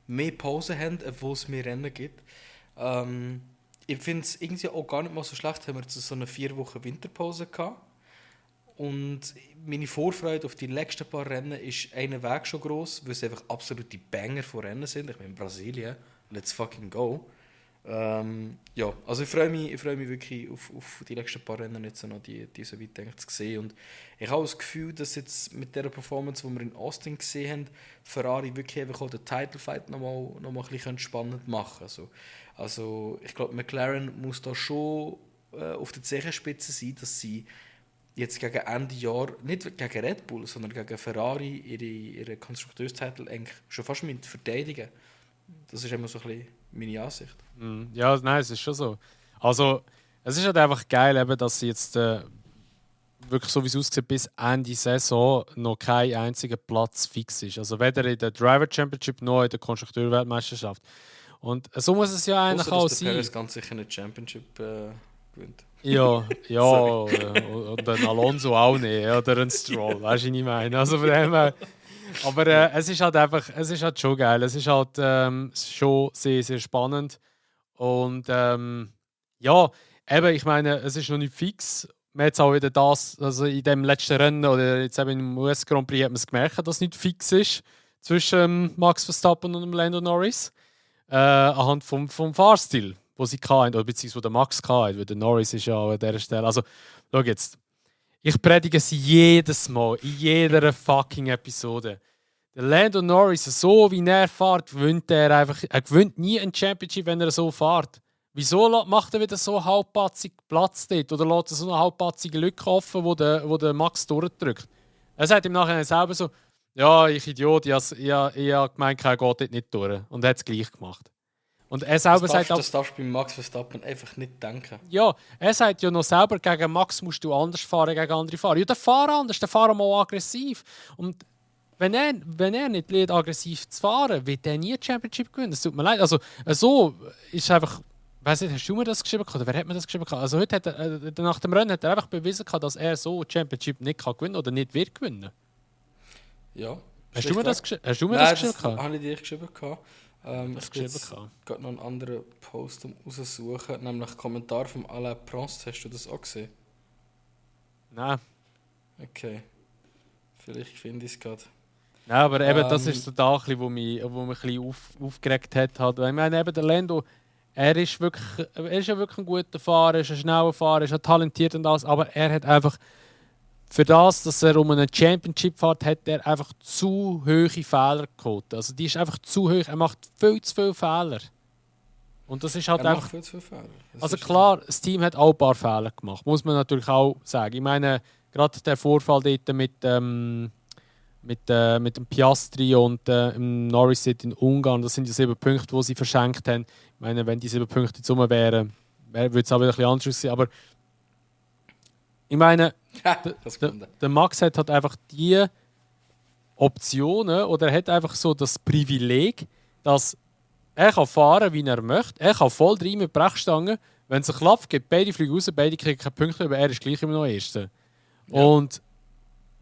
mehr Pause haben, obwohl es mehr Rennen gibt. Ich finde es irgendwie auch gar nicht mal so schlecht, haben wir jetzt so eine 4 Wochen Winterpause gehabt. Und meine Vorfreude auf die nächsten paar Rennen ist einen Weg schon gross, weil es einfach absolute Banger von Rennen sind. Ich meine, Brasilien, let's fucking go. Ja, also ich freue mich wirklich auf die nächsten paar Rennen jetzt noch, die so weit zu sehen. Und ich habe das Gefühl, dass jetzt mit der Performance, die wir in Austin gesehen haben, Ferrari wirklich einfach auch den Title Fight noch mal ein bisschen spannend machen kann. Also ich glaube, McLaren muss da schon auf der Zehenspitze sein, dass sie jetzt gegen Ende Jahr, nicht gegen Red Bull, sondern gegen Ferrari ihre Konstrukteurstitel eigentlich schon fast mit verteidigen. Das ist immer so ein bisschen meine Ansicht. Ja, nein, es ist schon so. Also, es ist halt einfach geil, eben, dass sie jetzt wirklich so wie es aussieht, bis Ende Saison noch kein einziger Platz fix ist. Also weder in der Driver Championship noch in der Konstrukteurweltmeisterschaft. Und so muss es ja eigentlich auch sein. Perez ganz sicher eine Championship gewinnt. Ja, und ein Alonso auch nicht, oder ein Stroll, weißt du, was ich meine? Also von dem her. Aber es ist halt schon geil. Es ist halt schon sehr, sehr spannend. Und ja, eben, ich meine, es ist noch nicht fix. Man hat auch wieder das, also in dem letzten Rennen oder jetzt eben im US Grand Prix hat man es gemerkt, dass es nicht fix ist zwischen Max Verstappen und Lando Norris. Anhand vom Fahrstil, wo sie hatten, oder beziehungsweise der Max hatte, weil der Norris ist ja an dieser Stelle. Also, schau jetzt. Ich predige es jedes Mal, in jeder fucking Episode. Der Lando Norris, so wie er fährt, gewinnt er einfach. Er gewinnt nie ein Championship, wenn er so fährt. Wieso macht er wieder so halbpatzig Platz dort? Oder lässt er so eine halbpatzige Lücke offen, wo der Max durchdrückt? Er sagt im Nachhinein selber so: Ja, ich Idiot, ich habe gemeint, er geht dort nicht durch. Und er hat es gleich gemacht. Und er selber sagt auch, das darfst du bei Max Verstappen einfach nicht denken. Ja, er sagt ja noch selber, gegen Max musst du anders fahren, gegen andere Fahrer. Ja, der fahrt anders, der fahrt mal aggressiv. Und wenn er nicht lernt, aggressiv zu fahren, wird er nie die Championship gewinnen. Es tut mir leid. Also, so ist einfach Weiss nicht, hast du mir das geschrieben oder wer hat mir das geschrieben? Also heute hat er, nach dem Rennen hat er einfach bewiesen, dass er so die Championship nicht kann gewinnen oder nicht wird gewinnen. Ja, Hast du mir das, schlichtweg. hast du mir das Nein, geschrieben? das habe ich dir geschrieben. Das Ich bin geschrieben jetzt gerade noch einen anderen Post raussuchen, nämlich Kommentar von Alain Prost. Hast du das auch gesehen? Nein. Okay, vielleicht finde ich es gerade. Nein, aber eben das ist Ähm, so da, wo mich ein bisschen aufgeregt hat. Halt. Weil ich meine, eben der Lando, er ist ja wirklich ein guter Fahrer, er ist ein schneller Fahrer, er ist ja talentiert und alles, aber er hat einfach für das, dass er um eine Championship fährt, hat er einfach zu hohe Fehlerquote. Also die ist einfach zu hoch. Er macht viel zu viele Fehler. Und das ist halt Er macht einfach. viel zu viele Fehler. Das Also ist so. klar, das Team hat auch ein paar Fehler gemacht, muss man natürlich auch sagen. Ich meine, gerade der Vorfall dort mit dem Piastri und im Norris dort in Ungarn, das sind die 7 Punkte, die sie verschenkt haben. Ich meine, wenn die 7 Punkte jetzt rum wären, würde es auch wieder ein bisschen anders aussehen. Aber ich meine, Das kommt. der Max hat halt einfach die Optionen oder er hat einfach so das Privileg, dass er kann fahren, wie er möchte. Er kann voll rein mit Brechstangen. Wenn es einen Klapp gibt, beide fliegen raus, beide kriegen keine Punkte, aber er ist gleich immer noch Erster. Ja. Und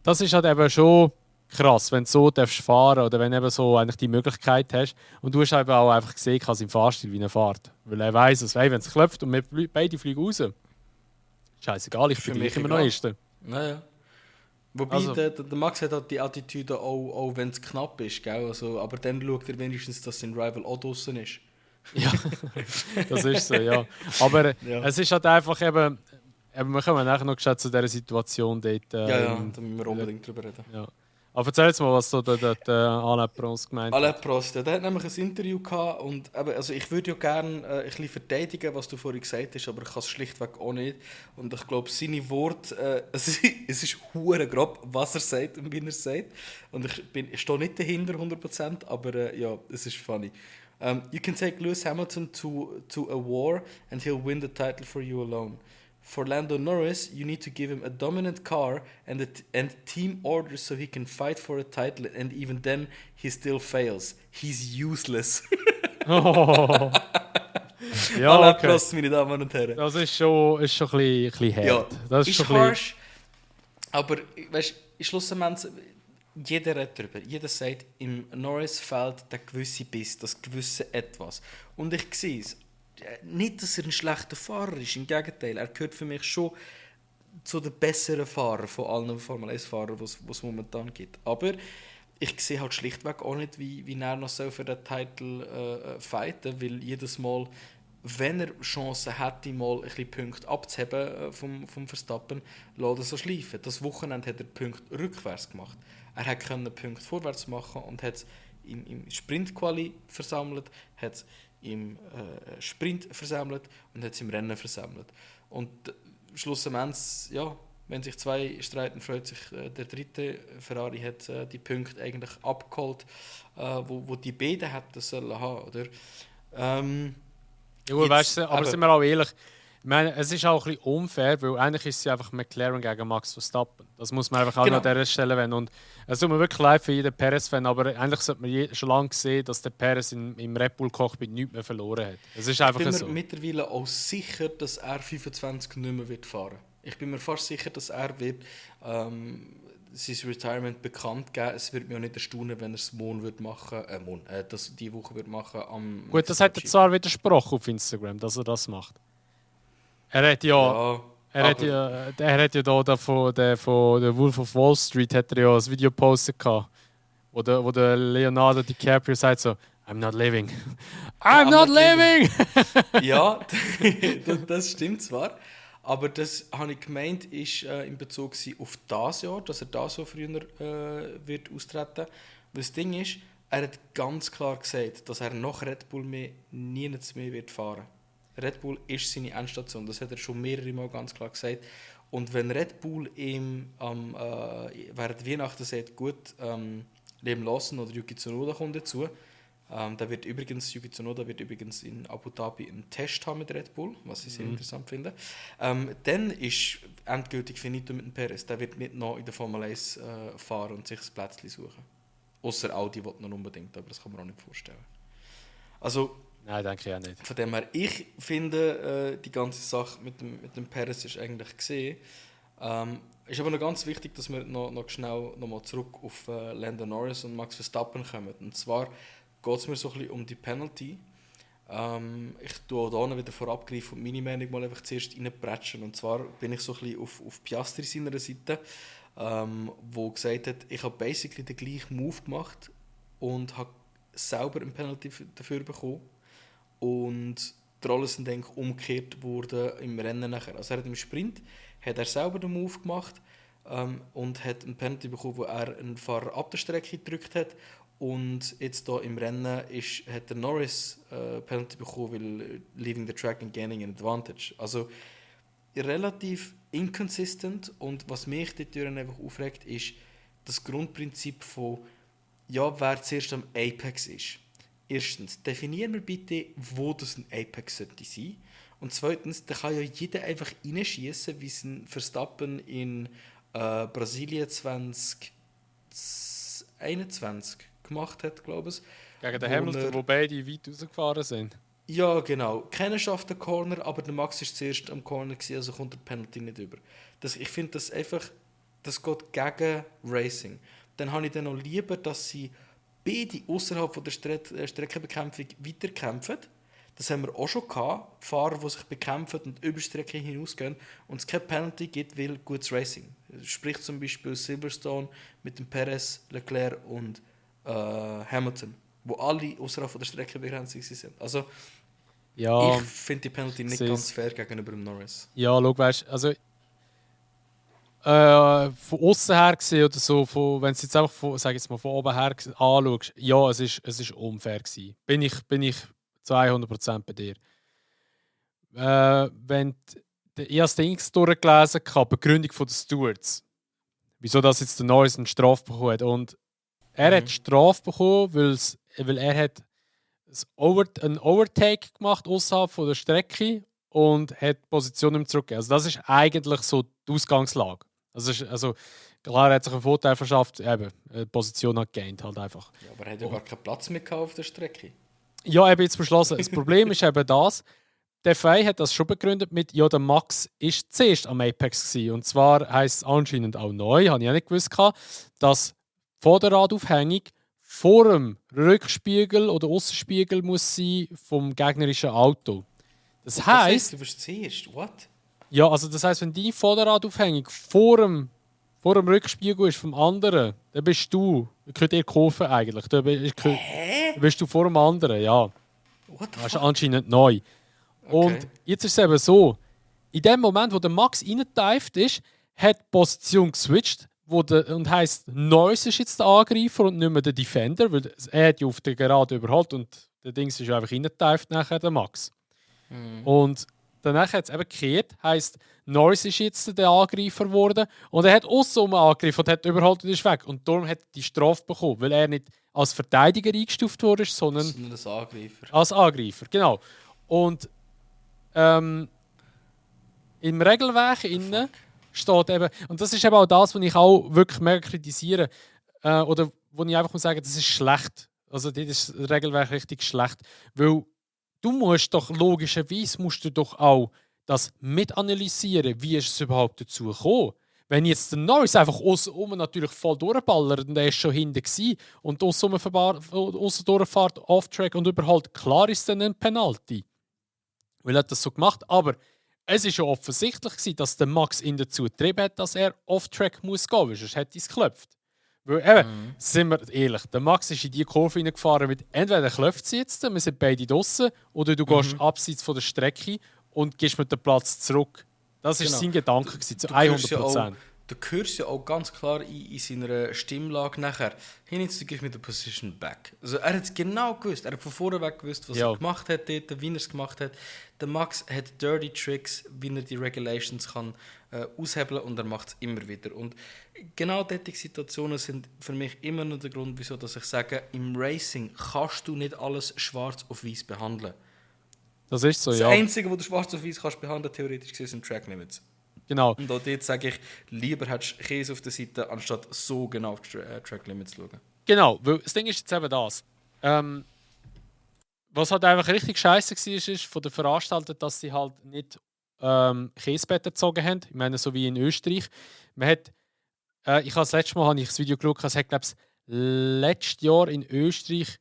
das ist halt eben schon krass, wenn du so darfst fahren oder wenn du eben so eigentlich die Möglichkeit hast. Und du hast eben auch einfach gesehen, kann im Fahrstil, wie er fährt. Weil er weiss, dass wenn es klopft und wir beide fliegen raus, scheißegal, ich Für bin mich gleich immer noch egal. Erster. Naja. Wobei, Also, der Max hat halt die Attitüde auch wenn es knapp ist, gell? Also, aber dann schaut er wenigstens, dass sein Rival auch draußen ist. ja, das ist so, ja. Aber Ja. es ist halt einfach eben wir kommen nachher noch geschätzt zu dieser Situation dort. Ja, da müssen wir unbedingt drüber reden. Ja. Aber erzähl jetzt mal, was so der Alain Prost gemeint Alain hat. Prost, ja, der hat nämlich ein Interview gehabt und eben, also ich würde ja gerne ein bisschen verteidigen, was du vorhin gesagt hast, aber ich kann es schlichtweg auch nicht. Und ich glaube, seine Worte, es ist hure grob, was er sagt und wie er es sagt. Und ich stehe nicht dahinter 100%, aber ja, es ist funny. You can take Lewis Hamilton to a war and he'll win the title for you alone. For Lando Norris, you need to give him a dominant car and team orders so he can fight for a title, and even then he still fails. He's useless. Oh. Ja, Alain okay. Prost, meine Damen und Herren. Das ist schon ein bisschen hart. Ja, Das ist schon ein bisschen, harsh, aber weißt, schlussendlich, jeder redet darüber. Jeder sagt, im Norris fehlt der gewisse Biss, das gewisse Etwas. Und ich sehe es. Nicht, dass er ein schlechter Fahrer ist, im Gegenteil. Er gehört für mich schon zu den besseren Fahrern von allen Formel 1-Fahrern, die es momentan gibt. Aber ich sehe halt schlichtweg auch nicht, wie er noch so für den Titel fighten, weil jedes Mal, wenn er Chancen hätte, mal ein bisschen Punkte abzuheben vom Verstappen, lässt er so schleifen. Das Wochenende hat er Punkte rückwärts gemacht. Er konnte Punkte vorwärts machen und hat es im Sprint-Quali versammelt, hat es im Sprint versammelt und hat es im Rennen versammelt. Und schlussendlich, ja, wenn sich zwei streiten, freut sich der dritte. Ferrari hat die Punkte eigentlich abgeholt, wo die beiden hätten sollen haben, oder? ja, gut, weißt du, aber eben, sind wir auch ehrlich, ich meine, es ist auch ein bisschen unfair, weil eigentlich ist es ja einfach McLaren gegen Max Verstappen. Das muss man einfach auch noch genau. an dieser Stelle erwähnen. Und es tut mir wirklich leid für jeden Perez-Fan, aber eigentlich sollte man schon lange sehen, dass der Perez im Red Bull-Cockpit nichts mehr verloren hat. Es ist Ich einfach bin mir so. mittlerweile auch sicher, dass er 25 nicht mehr wird fahren. Ich bin mir fast sicher, dass er wird sein Retirement bekannt geben. Es wird mich auch nicht erstaunen, wenn er es morgen wird machen, das die Woche wird machen am Gut, das hat er zwar widersprochen auf Instagram, dass er das macht. Er hat ja, Ja, er hat ja da von der Wolf of Wall Street hat er ja ein Video gepostet gehabt, wo der Leonardo DiCaprio sagt so, I'm not living. I'm not living! ja, das stimmt zwar. Aber das habe ich gemeint, ist in Bezug auf das Jahr, dass er das so früher wird austreten. Das Ding ist, er hat ganz klar gesagt, dass er nach Red Bull nie mehr wird fahren. Red Bull ist seine Endstation, das hat er schon mehrere Mal ganz klar gesagt. Und wenn Red Bull ihm während Weihnachten sagt, gut, Liam Lawson oder Yuki Tsunoda kommt dazu, Yuki Tsunoda wird übrigens in Abu Dhabi einen Test haben mit Red Bull, was ich sehr interessant finde. Dann ist endgültig finito mit dem Perez. Der wird nicht noch in der Formel 1 fahren und sich ein Plätzchen suchen. Außer Audi will noch unbedingt, aber das kann man auch nicht vorstellen. Also, Nein, denke ich auch nicht. Von dem her, ich finde, die ganze Sache mit dem Perez ist eigentlich gesehen. Ist aber noch ganz wichtig, dass wir noch schnell nochmal zurück auf Lando Norris und Max Verstappen kommen. Und zwar geht es mir so ein bisschen um die Penalty. Ich tue auch hier wieder vorab greifen und meine Meinung mal einfach zuerst reinprätschen. Und zwar bin ich so ein bisschen auf Piastri seiner Seite, wo gesagt hat, ich habe basically den gleichen Move gemacht und habe selber einen Penalty dafür bekommen. Und die Rollen sind eigentlich umgekehrt worden im Rennen nachher. Also er hat im Sprint hat er selber den Move gemacht und hat einen Penalty bekommen, wo er einen Fahrer ab der Strecke gedrückt hat. Und jetzt hier im Rennen hat der Norris Penalty bekommen, weil leaving the track and gaining an advantage. Also relativ inconsistent, und was mich dort einfach aufregt, ist das Grundprinzip von ja, wer zuerst am Apex ist. Erstens, definieren wir bitte, wo das ein Apex sollte sein. Und zweitens, da kann ja jeder einfach reinschießen, wie es ein Verstappen in Brasilien 2021 gemacht hat, glaube ich. Gegen den Hamilton, wo beide weit rausgefahren sind. Ja, genau. Keiner schafft den Corner, aber der Max war zuerst am Corner, also kommt der Penalty nicht über. Ich finde das einfach, das geht gegen Racing. Dann habe ich dann noch lieber, dass sie beide außerhalb der Streckenbekämpfung weiterkämpfen. Das haben wir auch schon gehabt. Fahrer, die sich bekämpfen und über die Strecke hinausgehen und es keine Penalty gibt, weil gutes Racing. Sprich zum Beispiel Silverstone mit dem Perez, Leclerc und Hamilton, wo alle außerhalb der Streckenbegrenzung sind. Also Ja, ich finde die Penalty nicht ganz fair gegenüber dem Norris. ja, schau, weißt, also von außen her gesehen oder so, wenn du jetzt einfach sag jetzt mal, von oben her anschaust, ja, es ist unfair gewesen. Bin ich zu 100% bei dir. Wenn ich das Ding durchgelesen habe, Begründung von den Stewards, wieso das jetzt der Norris eine Strafe bekommen hat. Und er hat Strafe bekommen, weil er hat einen Overtake gemacht außerhalb von der Strecke und hat die Position nicht mehr zurückgegeben. Also das ist eigentlich so die Ausgangslage. Also klar, er hat sich einen Vorteil verschafft, eben, die Position hat gained halt einfach. Ja, aber er hat ja gar keinen Platz mehr auf der Strecke. Ja, eben jetzt beschlossen. Das Problem ist eben das, der Fei hat das schon begründet mit, ja, der Max ist zuerst am Apex gewesen. Und zwar heisst es anscheinend auch neu, habe ich auch nicht gewusst, dass die Vorderradaufhängung vor dem Rückspiegel oder Aussenspiegel muss sein vom gegnerischen Auto. Das heisst, du bist zuerst, what? ja, also das heisst, wenn deine Vorderradaufhängung vor dem Rückspiegel ist vom anderen, dann bist du, könnt ihr kaufen eigentlich. Dann bist du vor dem anderen, ja. What the Das ist fuck? anscheinend neu. Okay. Und jetzt ist es eben so, in dem Moment, wo der Max reingeteift ist, hat die Position geswitcht und heisst, Norris ist jetzt der Angreifer und nicht mehr der Defender, weil er hat ja auf der Gerade überholt und der Dings ist ja einfach reingeteift nachher, der Max. Und danach hat es eben gekehrt, heisst, Norris ist jetzt der Angreifer geworden und er hat aussen angegriffen und hat überholt und ist weg. Und darum hat er die Strafe bekommen, weil er nicht als Verteidiger eingestuft wurde, sondern als Angreifer. als Angreifer, genau. Und im Regelwerk innen steht eben, und das ist eben auch das, was ich auch wirklich mehr kritisiere, oder wo ich einfach muss sagen, das ist schlecht. Also das ist das Regelwerk richtig schlecht, weil du musst doch logischerweise doch auch das mitanalysieren, wie ist es überhaupt dazu gekommen. Wenn jetzt der Norris einfach außen natürlich voll durchballert und er ist schon hinten gewesen und außen durchfährt off-track und überholt, klar ist es dann ein Penalty. Weil er hat das so gemacht, aber es war ja offensichtlich gewesen, dass der Max ihn dazu getrieben hat, dass er off-track muss gehen, weil sonst hätte er es geklopft. Weil eben, sind wir ehrlich, der Max ist in die Kurve reingefahren mit entweder klopft es jetzt, wir sind beide draussen, oder du gehst abseits von der Strecke und gehst mit dem Platz zurück. Das war sein Gedanke, gewesen, zu 100%. Du hörst ja auch ganz klar in seiner Stimmlage nachher, he needs to give me the position back. Also er hat es genau gewusst, er hat von vorne weg gewusst, was er gemacht hat dort, wie er es gemacht hat. Der Max hat dirty Tricks, wie er die Regulations kann aushebeln, und er macht es immer wieder. Und genau diese Situationen sind für mich immer noch der Grund, wieso dass ich sage, im Racing kannst du nicht alles schwarz auf weiß behandeln. Das ist so, das ja. Das Einzige, was du schwarz auf weiß kannst behandeln, theoretisch gesehen, sind Track Limits. Genau. Und auch dort sage ich, lieber hättest du Käse auf der Seite, anstatt so genau auf die Track Limits zu schauen. Genau, weil das Ding ist jetzt eben das. Was halt einfach richtig scheiße war, ist von den Veranstaltern, dass sie halt nicht Käsebetten gezogen haben. Ich meine, so wie in Österreich. Man hat, ich habe das letzte Mal habe ich das Video geschaut, es hat, glaube ich, letztes Jahr in Österreich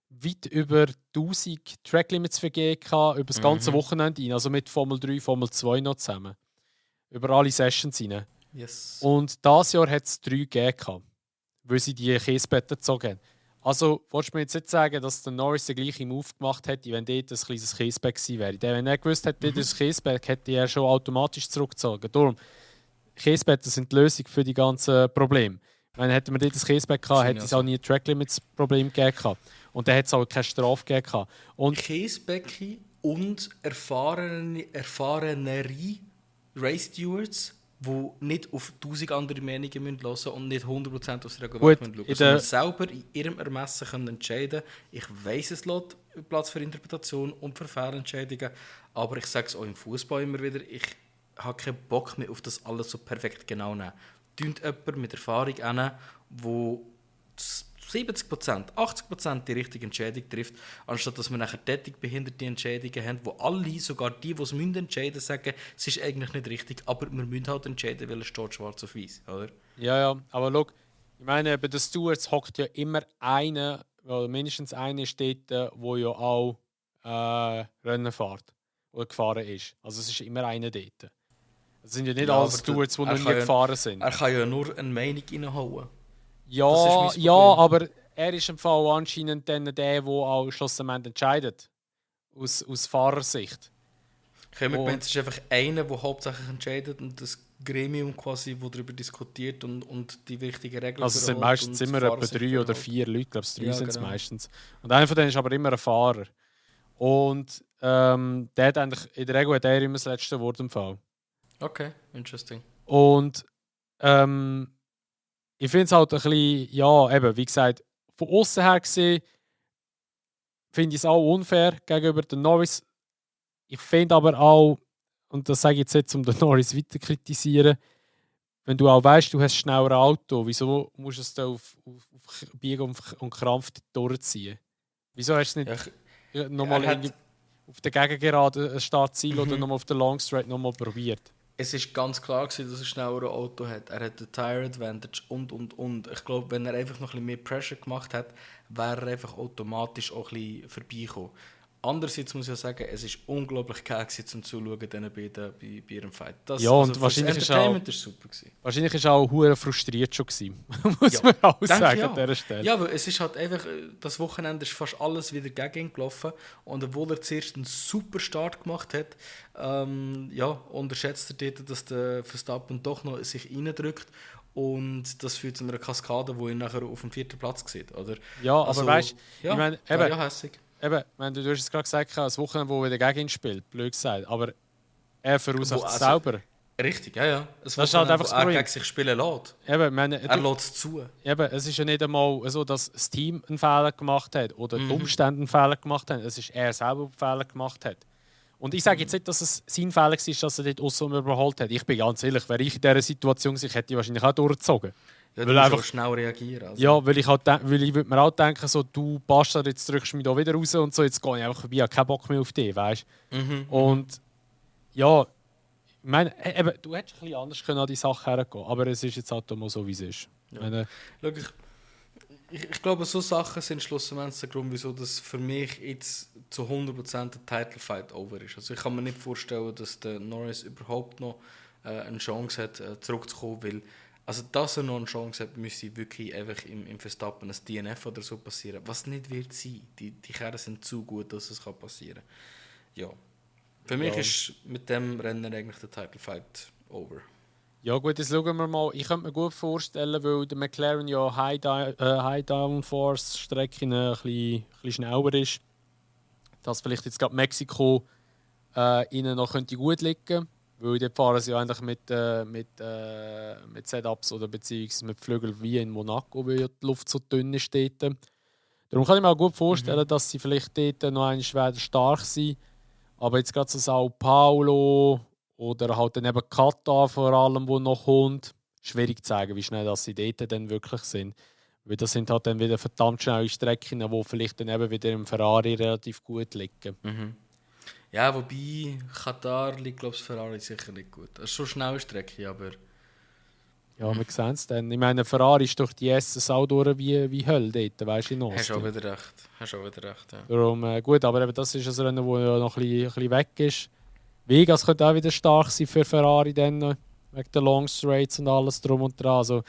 weit über 1000 Tracklimits vergeben, über das ganze Mhm. Wochenende rein, also mit Formel 3, Formel 2 noch zusammen. Über alle Sessions rein. Yes. Und dieses Jahr hat es 3 gegeben, weil sie die Käsebetten gezogen haben. Also, willst du mir jetzt nicht sagen, dass der Norris den gleichen Move gemacht hätte, wenn dort ein kleines Käsebeck gewesen wäre? Wenn er gewusst hätte, dort ist ein Käsebeck, hätte er schon automatisch zurückgezogen. Darum, Käsebetten sind die Lösung für die ganzen Probleme. Ich meine, hätten wir dort ein Käsebeck gehabt, Sind hätte ja es so. auch nie ein Tracklimits-Problem gegeben. Und dann hätte es auch keine Strafe gegeben. Und Käsebäcki und erfahrenere Race Stewards, die nicht auf 1000 andere Meinungen hören müssen und nicht 100% aufs Regelwerk gut, schauen in sondern der, selber in ihrem Ermessen können entscheiden. Ich weiss, es lässt Platz für Interpretation und für Fehlentscheidungen, aber ich sage es auch im Fußball immer wieder, ich habe keinen Bock mehr auf das alles so perfekt genau nehmen. Tönt jemand mit Erfahrung an, wo 70%, 80% die richtige Entscheidung trifft, anstatt dass wir nachher tätig behinderte Entscheidungen haben, wo alle, sogar die, die es entscheiden müssen, sagen, es ist eigentlich nicht richtig, aber wir müssen halt entscheiden, weil es steht schwarz auf weiß, oder? ja, aber schau, ich meine, bei den Stewards hockt ja immer einer, oder mindestens einer steht, der ja auch Rennen fährt oder gefahren ist. Also es ist immer einer dort. Es sind ja nicht Ja, alle aber Stewards, die er, noch nie kann ja, gefahren sind. er kann ja nur eine Meinung reinhauen. Das ist Ja, mein ja, Problem. aber er ist im Fall anscheinend dann der auch schlussendlich entscheidet. Aus Fahrersicht. Ich habe immer gemeint, Und es ist einfach einer, der hauptsächlich entscheidet und das Gremium quasi, das darüber diskutiert und die wichtigen Regeln also es sind verhält meistens und immer etwa Fahrersicht 3 oder verhält. 4 Leute, ich glaube 3 Ja, sind es genau. meistens. Und einer von denen ist aber immer ein Fahrer. Und der hat eigentlich, in der Regel hat er immer das letzte Wort im Fall. Okay, interesting. Und ich finde es halt ein bisschen, ja, eben, wie gesagt, von außen her gesehen, finde ich es auch unfair gegenüber den Norris. Ich finde aber auch, und das sage ich jetzt nicht, um den Norris weiter zu kritisieren, wenn du auch weißt, du hast schneller ein Auto, wieso musst du es da auf Biegen und Krampf durchziehen? Wieso hast du es Ja, nicht er nochmal irgendwie hat, auf der Gegengerade ein Startziel oder mhm. nochmal auf der Long Straight nochmal probiert? Es ist ganz klar gewesen, dass er schneller ein Auto hat. Er hat den Tire Advantage und. Ich glaube, wenn er einfach noch ein bisschen mehr Pressure gemacht hat, wäre er einfach automatisch auch ein bisschen vorbeigekommen. Andererseits muss ich ja sagen, es ist unglaublich geil gewesen, zum Zuschauen diesen beiden bei ihrem Fight. Ja, Also und für das wahrscheinlich ist auch Entertainment ist super gewesen. wahrscheinlich ist er auch hure frustriert schon gewesen, muss Ja, man auch denke sagen ich an auch. dieser Stelle. Ja, aber es ist halt einfach, das Wochenende ist fast alles wieder gegen ihn gelaufen. Und obwohl er zuerst einen super Start gemacht hat, ja, unterschätzt er dort, dass der Verstappen doch noch sich reindrückt. Und das führt zu einer Kaskade, wo ihn nachher auf dem 4. Platz sieht, oder? Ja, aber Also, weißt du, ja, ich meine, wäre ja hässig. wenn du hast es gerade gesagt, das Wochenende, wo wieder gegen ihn spielt, blöd gesagt, aber er verursacht es Also, selber. richtig, ja, ja. Ein Das ist halt Wochenende, einfach wo das er Problem. gegen sich spielen lässt. Eben, meine, Er lässt es zu. es ist ja nicht einmal so, dass das Team einen Fehler gemacht hat oder die Umstände einen Fehler gemacht haben. Es ist er selber, der einen Fehler gemacht hat. Und ich sage jetzt nicht, dass es sein Fehler war, dass er dort aussen überholt hat. Ich bin ganz ehrlich, wäre ich in dieser Situation gewesen, hätte ich wahrscheinlich auch durchgezogen. Ja, du Weil musst einfach, auch schnell reagieren. Also. ja, weil ich würde mir auch denken, so, du Bastard, jetzt drückst du mich da wieder raus und so, jetzt gehe ich einfach vorbei, ich habe keinen Bock mehr auf dich, weißt du? Und ja, ich meine, eben, du hättest ein bisschen anders können an die Sache hergehen, aber es ist jetzt halt mal so, wie es ist. Ich meine, Schau, ich glaube, so Sachen sind schlussendlich der Grund, wieso das für mich jetzt zu 100% ein Title Fight over ist. Also ich kann mir nicht vorstellen, dass der Norris überhaupt noch eine Chance hat, zurückzukommen, weil also dass er noch eine Chance hat, müsste wirklich einfach im Verstappen ein DNF oder so passieren, was nicht wird sein. Die Kerlen sind zu gut, dass es passieren kann. Ja. Für mich Ja. ist mit dem Rennen eigentlich der Title Fight over. ja gut, jetzt schauen wir mal. Ich könnte mir gut vorstellen, weil der McLaren ja High Downforce Strecke ein bisschen schneller ist, dass vielleicht jetzt gerade Mexiko ihnen noch könnte gut liegen, weil dort fahren sie ja eigentlich mit Setups oder beziehungsweise mit Flügeln wie in Monaco, weil ja die Luft so dünn ist dort. Darum kann ich mir auch gut vorstellen, dass sie vielleicht dort noch einmal werden stark sind. Aber jetzt gerade so Sao Paulo oder halt dann eben Katar vor allem, wo noch kommt, schwierig zu sagen, wie schnell dass sie dort dann wirklich sind. Weil das sind halt dann wieder verdammt schnelle Strecken, die vielleicht dann eben wieder im Ferrari relativ gut liegen. Mhm. Ja, wobei Katar liegt, glaube ich, Ferrari sicher nicht gut. Das ist schon eine schnelle Strecke, aber... Ja, wir sehen es dann. Ich meine, Ferrari ist durch die SS auch durch wie Hölle dort, weißt du, in Hast Austin. auch wieder recht, ja. Darum, gut, aber eben das ist ein Rennen, das ja noch ein bisschen weg ist. Vegas könnte auch wieder stark sein für Ferrari dann, wegen der Long Straights und alles drum und dran. Also,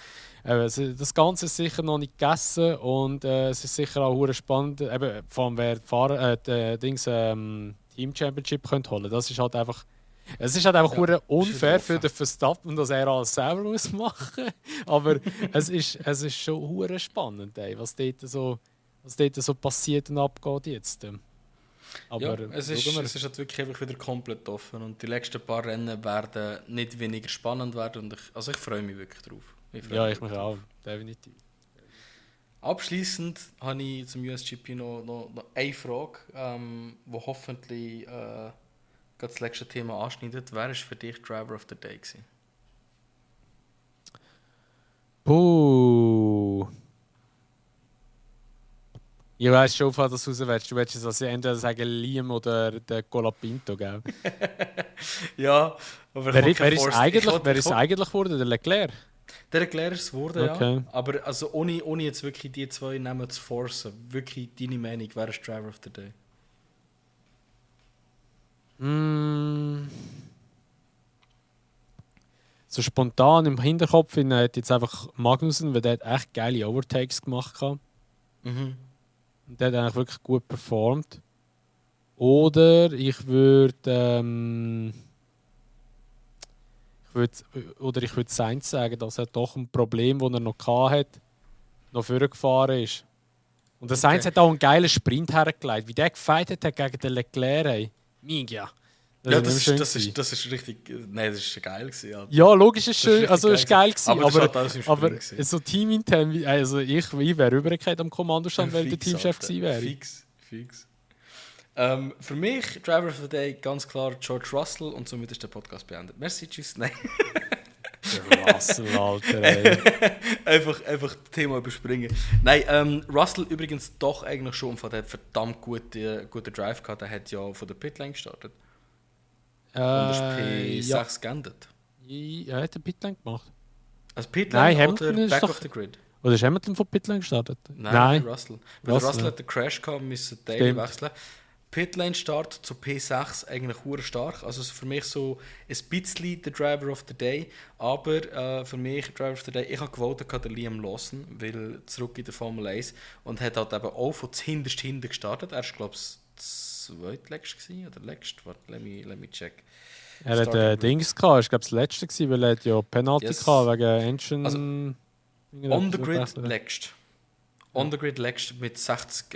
das Ganze ist sicher noch nicht gegessen und es ist sicher auch hure spannend, eben, vor allem wer Team Championship könnte holen. Das ist halt einfach, es ist halt einfach hure unfair für den Verstappen, dass er alles selber muss machen. Aber es ist schon hure spannend, ey, was dort so passiert und abgeht jetzt. Aber ja, es ist halt wirklich einfach wieder komplett offen und die nächsten paar Rennen werden nicht weniger spannend werden und ich freue mich wirklich drauf. Ich mich auch, definitiv. Abschließend habe ich zum USGP noch eine Frage, die hoffentlich das letzte Thema anschneidet. Wer war für dich Driver of the Day gewesen? Ich weiß schon, auf was du raus willst. Du willst es also entweder sagen Liam oder der Colapinto, gell? Ja, aber wer ist eigentlich geworden? Der Leclerc? Der Leclerc ist es geworden, okay. Ja. Aber also ohne jetzt wirklich die zwei Namen zu forcen, wirklich deine Meinung, wer ist Driver of the Day? So spontan im Hinterkopf hat jetzt einfach Magnussen, weil der hat echt geile Overtakes gemacht hat. Mhm. Und der hat eigentlich wirklich gut performt. Oder ich würde Sainz sagen, dass er doch ein Problem, das er noch hatte, noch vorgefahren ist. Und der Sainz hat auch einen geilen Sprint hergelegt. Wie der gefightet hat gegen den Leclerc. Ey. Mega. Das ist richtig. Nein, das ist geil gewesen. Ja, logisch ist schön. Also ist geil gewesen. Aber gewesen. So teamintern, also ich wäre übergekehrt am Kommandostand, weil ich der Teamchef gewesen wäre. Fix. Für mich, Driver of the Day, ganz klar George Russell und somit ist der Podcast beendet. Merci, tschüss, nein. Russell, Alter, ey. einfach das Thema überspringen. Nein, Russell übrigens doch eigentlich schon, der hat verdammt guten Drive gehabt. Der hat ja von der Pitlane gestartet. Und ist P6 geendet. Ja, hat er Pitlane gemacht? Also Pitlane Hamilton oder ist Back doch... of the Grid? Oder ist Hamilton von Pitlane gestartet? Nein. Russell. Weil Russell hat den Crash gehabt, müssen Teile wechseln. Pitlane-Start zu P6 eigentlich hure stark. Also für mich so ein bisschen der Driver of the Day. Aber für mich Driver of the Day, ich habe gewollt, der Liam Lawson, weil zurück in der Formel 1 und hat halt eben auch von hinterst hinten gestartet. Er war, glaube ich, zweitletzte oder letzte. Warte, let me check. Er hat Dings gehabt, ich glaube das letzte gewesen, weil er hat ja Penalty gehabt wegen Engine. Also, on the Grid letzte. On the Grid letzte mit 60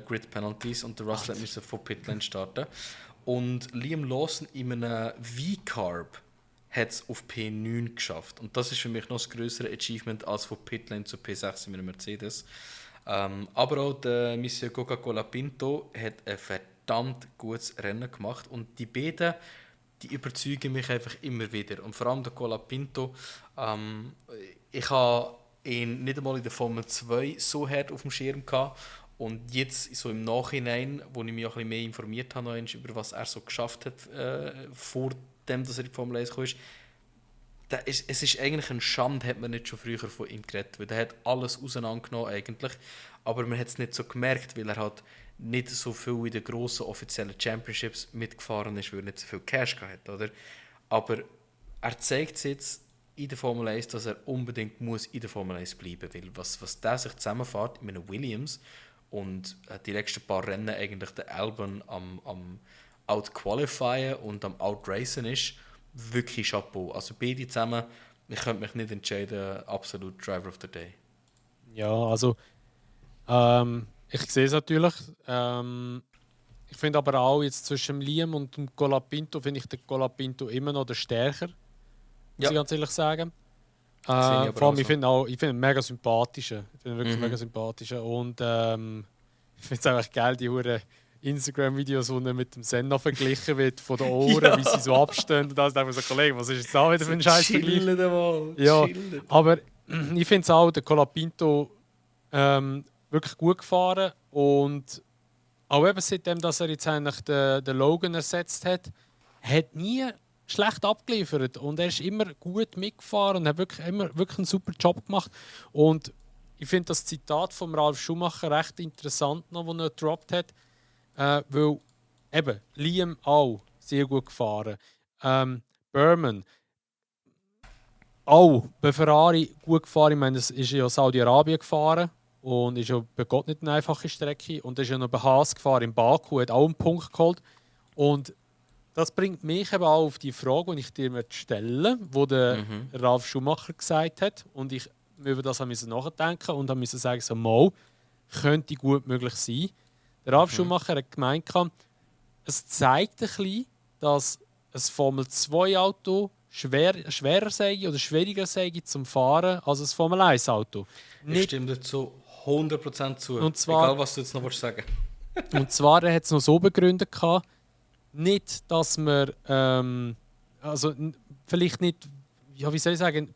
Grid Penalties und der Russell musste von Pitlane starten. Und Liam Lawson in einem V-Carb hat es auf P9 geschafft. Und das ist für mich noch das größere Achievement als von Pitlane zu P6 in einem Mercedes. Aber auch der Monsieur Coca-Cola Pinto hat ein verdammt gutes Rennen gemacht. Und die beiden, die überzeugen mich einfach immer wieder. Und vor allem der Cola Pinto. Ich habe ihn nicht einmal in der Formel 2 so hart auf dem Schirm gehabt. Und jetzt, so im Nachhinein, wo ich mich auch ein bisschen mehr informiert habe, über was er so geschafft hat, vor dem, dass er in die Formel 1 kam, es ist eigentlich ein Schande, hat man nicht schon früher von ihm geredet, weil er hat alles auseinandergenommen eigentlich, aber man hat es nicht so gemerkt, weil er halt nicht so viel in den grossen offiziellen Championships mitgefahren ist, weil er nicht so viel Cash hatte, oder? Aber er zeigt es jetzt in der Formel 1, dass er unbedingt muss in der Formel 1 bleiben will. Was der sich zusammenfährt in einem Williams und die letzten paar Rennen eigentlich der Albon am Outqualifyen und am Outracen ist, wirklich Chapeau. Also beide zusammen, ich könnte mich nicht entscheiden, absolut Driver of the Day. Ja, also ich sehe es natürlich. Ich finde aber auch jetzt zwischen Liam und dem Colapinto finde ich den Colapinto immer noch der stärker. Muss ich ganz ehrlich sagen. Vor allem, ich finde ihn mega sympathischer. Ich finde ihn wirklich mega sympathischer. Und ich finde es einfach geil, die hure Instagram-Videos, wo er mit dem Senna verglichen wird, von den Ohren, wie sie so abstehen. Und da ist einfach so, Kollege, was ist jetzt da wieder für ein Scheiß Vergleich? Ja, aber ich finde es auch, der Colapinto wirklich gut gefahren und auch eben seitdem, dass er jetzt eigentlich den Logan ersetzt hat nie schlecht abgeliefert und er ist immer gut mitgefahren und hat immer wirklich einen super Job gemacht. Und ich finde das Zitat von Ralf Schumacher recht interessant, noch, das er gedroppt hat, weil eben Liam auch sehr gut gefahren. Berman auch bei Ferrari gut gefahren. Ich meine, es ist ja Saudi-Arabien gefahren und ist ja bei Gott nicht eine einfache Strecke und ist ja noch bei Haas gefahren in Baku, hat auch einen Punkt geholt. Und das bringt mich eben auch auf die Frage, die ich dir stellen möchte, wo der Ralf Schumacher gesagt hat. Und ich über das nachdenken und dann müssen sagen, so, mal, könnte gut möglich sein. Der Ralf Schumacher hat gemeint, es zeigt ein bisschen, dass ein Formel-2-Auto schwerer sei oder schwieriger sei zum Fahren als ein Formel-1-Auto. Ich stimme dazu 100% zu. Und zwar, egal, was du jetzt noch sagen willst. Und zwar hat es noch so begründet, nicht, dass man also vielleicht nicht, ja, wie soll ich sagen,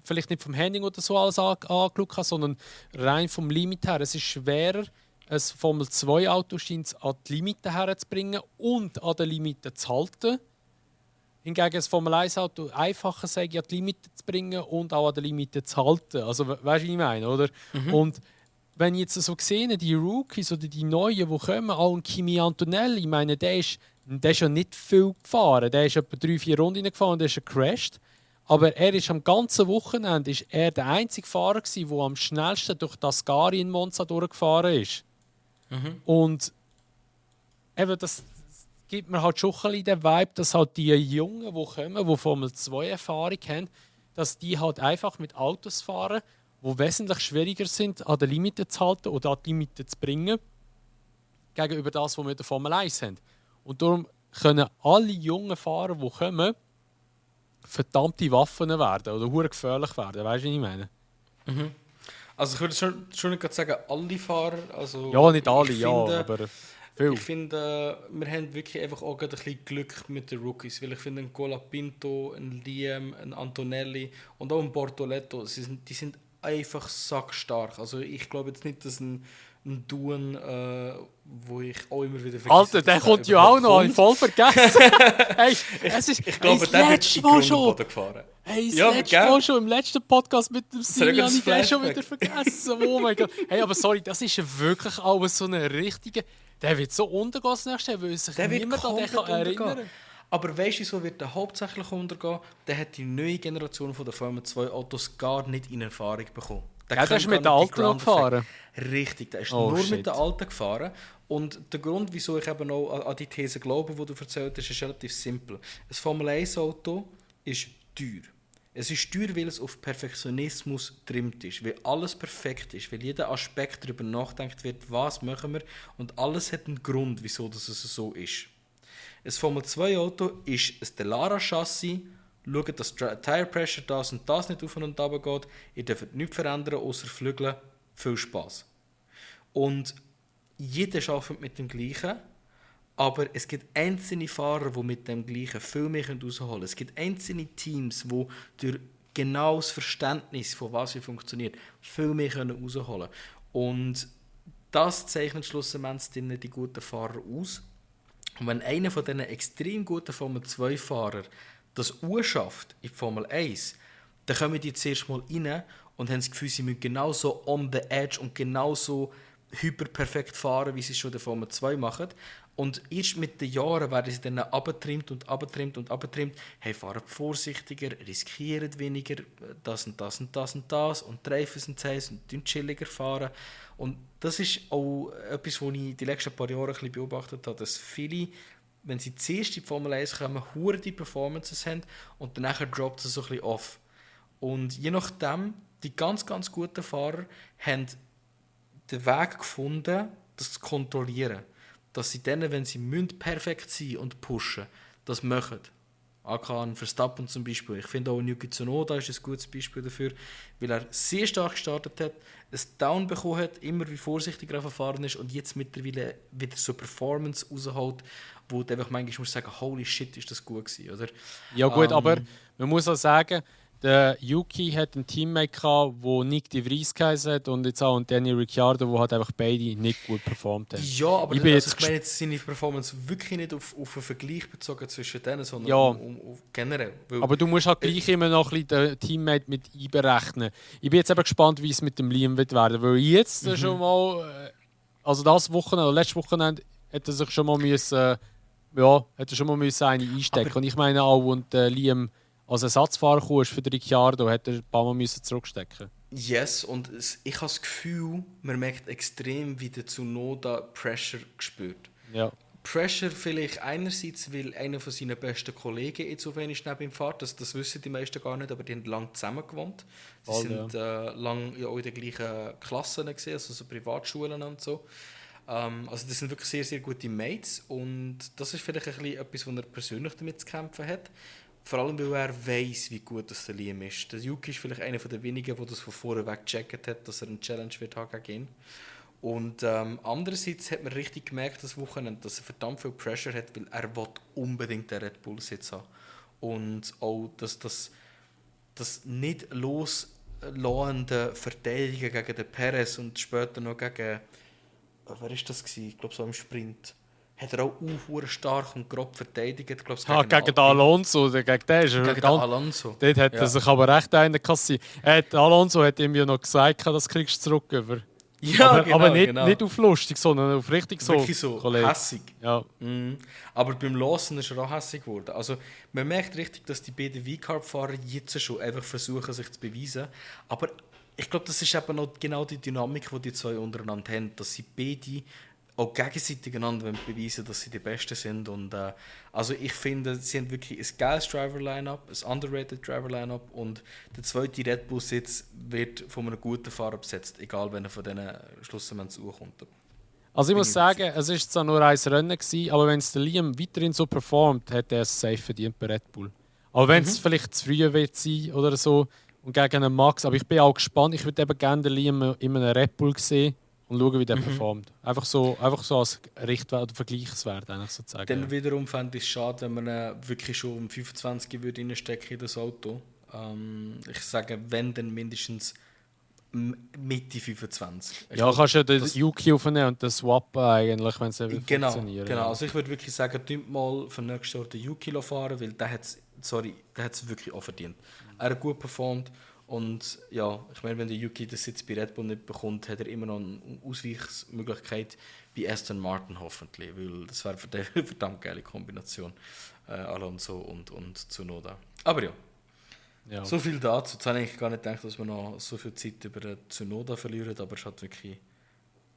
vielleicht nicht vom Handling oder so alles angeschaut habe, sondern rein vom Limit her. Es ist schwerer, ein Formel-2-Auto an die Limite herzubringen und an den Limiten zu halten. Hingegen ein Formel-1-Auto einfacher sei, an die Limite zu bringen und auch an den Limiten zu halten. Also, weißt du, wie ich meine, oder? Und wenn ich jetzt so sehe, die Rookies oder die Neuen, die kommen, auch ein Kimi Antonelli, ich meine, der ist ja nicht viel gefahren. Der ist etwa 3-4 Runden gefahren und der ist gecrashed. Aber er ist am ganzen Wochenende der einzige Fahrer gewesen, der am schnellsten durch das Ascari in Monza durchgefahren ist. Und eben das gibt mir halt schon ein bisschen den Vibe, dass halt die Jungen, die kommen, die Formel 2 Erfahrung haben, dass die halt einfach mit Autos fahren, die wesentlich schwieriger sind, an der Limite zu halten oder an die Limite zu bringen, gegenüber das, was wir in der Formel 1 haben. Und darum können alle jungen Fahrer, die kommen, verdammte Waffen werden oder hure gefährlich werden. Weißt du, was ich meine? Also ich würde schon nicht gerade sagen, alle Fahrer. Also Ja, nicht alle, finde, aber viel. Ich finde, wir haben wirklich einfach auch ein bisschen Glück mit den Rookies, weil ich finde, ein Colapinto, ein Liam, ein Antonelli und auch ein Bortoletto, die sind einfach sackstark. Also ich glaube jetzt nicht, dass ein Duan, wo ich auch immer wieder vergesse. Alter, der kommt ja auch noch, ich voll vergessen. Hey, ich glaube, der wird in den Boden gefahren. Hey, das letzte Mal schon, im letzten Podcast mit dem Simi habe ich den schon wieder vergessen. Oh mein Gott. Hey, aber sorry, das ist ja wirklich auch so eine richtige... Der wird so untergehen das nächste Jahr, weil sich niemand an den erinnern kann. Aber weißt du, so wird der hauptsächlich untergehen? Der hat die neue Generation von der Formel 2 Autos gar nicht in Erfahrung bekommen. Der ist mit der alten noch gefahren? Richtig, der ist nur mit der alten gefahren. Und der Grund, wieso ich eben auch an die These glaube, die du erzählt hast, ist relativ simpel. Ein Formel 1 Auto ist teuer. Es ist teuer, weil es auf Perfektionismus getrimmt ist, weil alles perfekt ist, weil jeder Aspekt darüber nachdenkt wird, was machen wir, und alles hat einen Grund, wieso das so ist. Ein Formel 2 Auto ist ein Delara-Chassis, schaut, dass Tire Pressure das und das nicht auf und runter geht, ihr dürft nichts verändern, außer Flügeln, viel Spaß. Und jeder arbeitet mit dem Gleichen. Aber es gibt einzelne Fahrer, die mit dem Gleichen viel mehr rausholen können. Es gibt einzelne Teams, die durch genau das Verständnis, von was wie funktioniert, viel mehr rausholen können. Und das zeichnet schlussendlich die guten Fahrer aus. Und wenn einer von diesen extrem guten Formel 2-Fahrern das schafft in Formel 1, dann kommen die zuerst mal rein und haben das Gefühl, sie müssen genauso on the edge und genauso hyperperfekt fahren, wie sie es schon in der Formel 2 machen. Und erst mit den Jahren werden sie dann abgetrimmt und abgetrimmt und abgetrimmt. Hey, fahren vorsichtiger, riskieren weniger, das und das und das und das. Und die Reifen sind heiß und chilliger fahren. Und das ist auch etwas, was ich die letzten paar Jahre ein bisschen beobachtet habe, dass viele, wenn sie zuerst in die Formel 1 kommen, hure die Performances haben und danach droppt es so ein bisschen off. Und je nachdem, die ganz, ganz guten Fahrer haben den Weg gefunden, das zu kontrollieren. Dass sie dann, wenn sie perfekt sein und pushen, das machen. AK Verstappen zum Beispiel. Ich finde auch Yuki Tsunoda ist ein gutes Beispiel dafür, weil er sehr stark gestartet hat, ein Down bekommen hat, immer wie vorsichtiger verfahren ist und jetzt mittlerweile wieder so Performance rausholt, wo du einfach manchmal musst sagen, holy shit, ist das gut gewesen, oder? Ja gut, aber man muss auch sagen, der Yuki hat einen Teammate gehabt, der Nick de Vries geheißen hat und jetzt auch Danny Ricciardo, wo halt einfach beide nicht gut performt haben. Ja, aber ich meine jetzt seine Performance wirklich nicht auf einen Vergleich bezogen zwischen denen, sondern ja, generell. Weil aber du musst halt gleich immer noch ein bisschen den Teammate mit einberechnen. Ich bin jetzt eben gespannt, wie es mit dem Liam wird werden, weil jetzt schon mal, also das Wochenende oder letztes Wochenende, hat er sich schon mal müssen, ja, hat er schon mal müssen eine einstecken. Aber und ich meine auch, und Liam als Ersatzfahrer kam für den Ricciardo, hat er ein paar Mal müssen zurückstecken. Yes, und ich habe das Gefühl, man merkt extrem, wie der Tsunoda Pressure gespürt. Ja. Pressure vielleicht einerseits, weil einer von seinen besten Kollegen jetzt auf wenig neben ihm fährt. Das wissen die meisten gar nicht, aber die haben lange zusammen gewohnt. Sie sind lange ja auch in den gleichen Klassen gewesen, also so Privatschulen und so. Also das sind wirklich sehr, sehr gute Mates und das ist vielleicht ein bisschen etwas, wo er persönlich damit zu kämpfen hat. Vor allem, weil er weiss, wie gut das der Liam ist. Der Yuki ist vielleicht einer der wenigen, der das von vorne weg gecheckt hat, dass er eine Challenge wird haben gegen ihn. Und andererseits hat man richtig gemerkt, das Wochenende, dass er verdammt viel Pressure hat, weil er unbedingt den Red Bull Sitz haben. Und auch das nicht loslassende Verteidigen gegen den Perez und später noch gegen, wer war das gewesen? Ich glaube so im Sprint. Hat er auch stark und grob verteidigt. Gegen den Alonso, gegen den ist er gegen den Alonso. Dort hat er sich aber recht einen kassiert. Alonso hat ihm ja noch gesagt, das kriegst du zurück über. Ja, aber nicht auf lustig, sondern auf richtig so. Wirklich so hässig. Ja. Aber beim Losen ist er auch hässig geworden. Also, man merkt richtig, dass die beiden V-Carb-Fahrer jetzt schon einfach versuchen, sich zu beweisen. Aber ich glaube, das ist eben noch genau die Dynamik, die die zwei untereinander haben, dass sie beide auch gegenseitig einander beweisen, dass sie die Besten sind. Und, also ich finde, sie haben wirklich ein geiles Driver-Line-Up, ein underrated Driver-Line-Up und der zweite Red Bull-Sitz wird von einem guten Fahrer besetzt, egal wenn er von diesen Schlussendlich kommt. Also ich muss sagen, es war zwar nur ein Rennen, aber wenn es der Liam weiterhin so performt, hat er es safe verdient bei Red Bull. Aber wenn es vielleicht zu früh wird sein oder so und gegen einen Max, aber ich bin auch gespannt, ich würde eben gerne den Liam in einem Red Bull sehen. Und schauen, wie der performt. Einfach so als Richtwert oder Vergleichswert, eigentlich sozusagen. Dann wiederum fände ich es schade, wenn man wirklich schon um 25 würde reinstecken in das Auto. Ich sage, wenn, dann mindestens Mitte 25. Ja, kannst du den Yuki aufnehmen und den swappen eigentlich, wenn es funktioniert. Genau, also ich würde wirklich sagen, tut mal für nächstes Jahr den Yuki fahren, weil der hat es wirklich auch verdient. Er hat gut performt. Und ja, ich meine, wenn der Yuki den Sitz bei Red Bull nicht bekommt, hat er immer noch eine Ausweichsmöglichkeit bei Aston Martin hoffentlich, weil das wäre eine verdammt geile Kombination, Alonso und Tsunoda. Aber ja, so viel dazu. Jetzt habe ich eigentlich gar nicht gedacht, dass wir noch so viel Zeit über den Tsunoda verlieren, aber es hat wirklich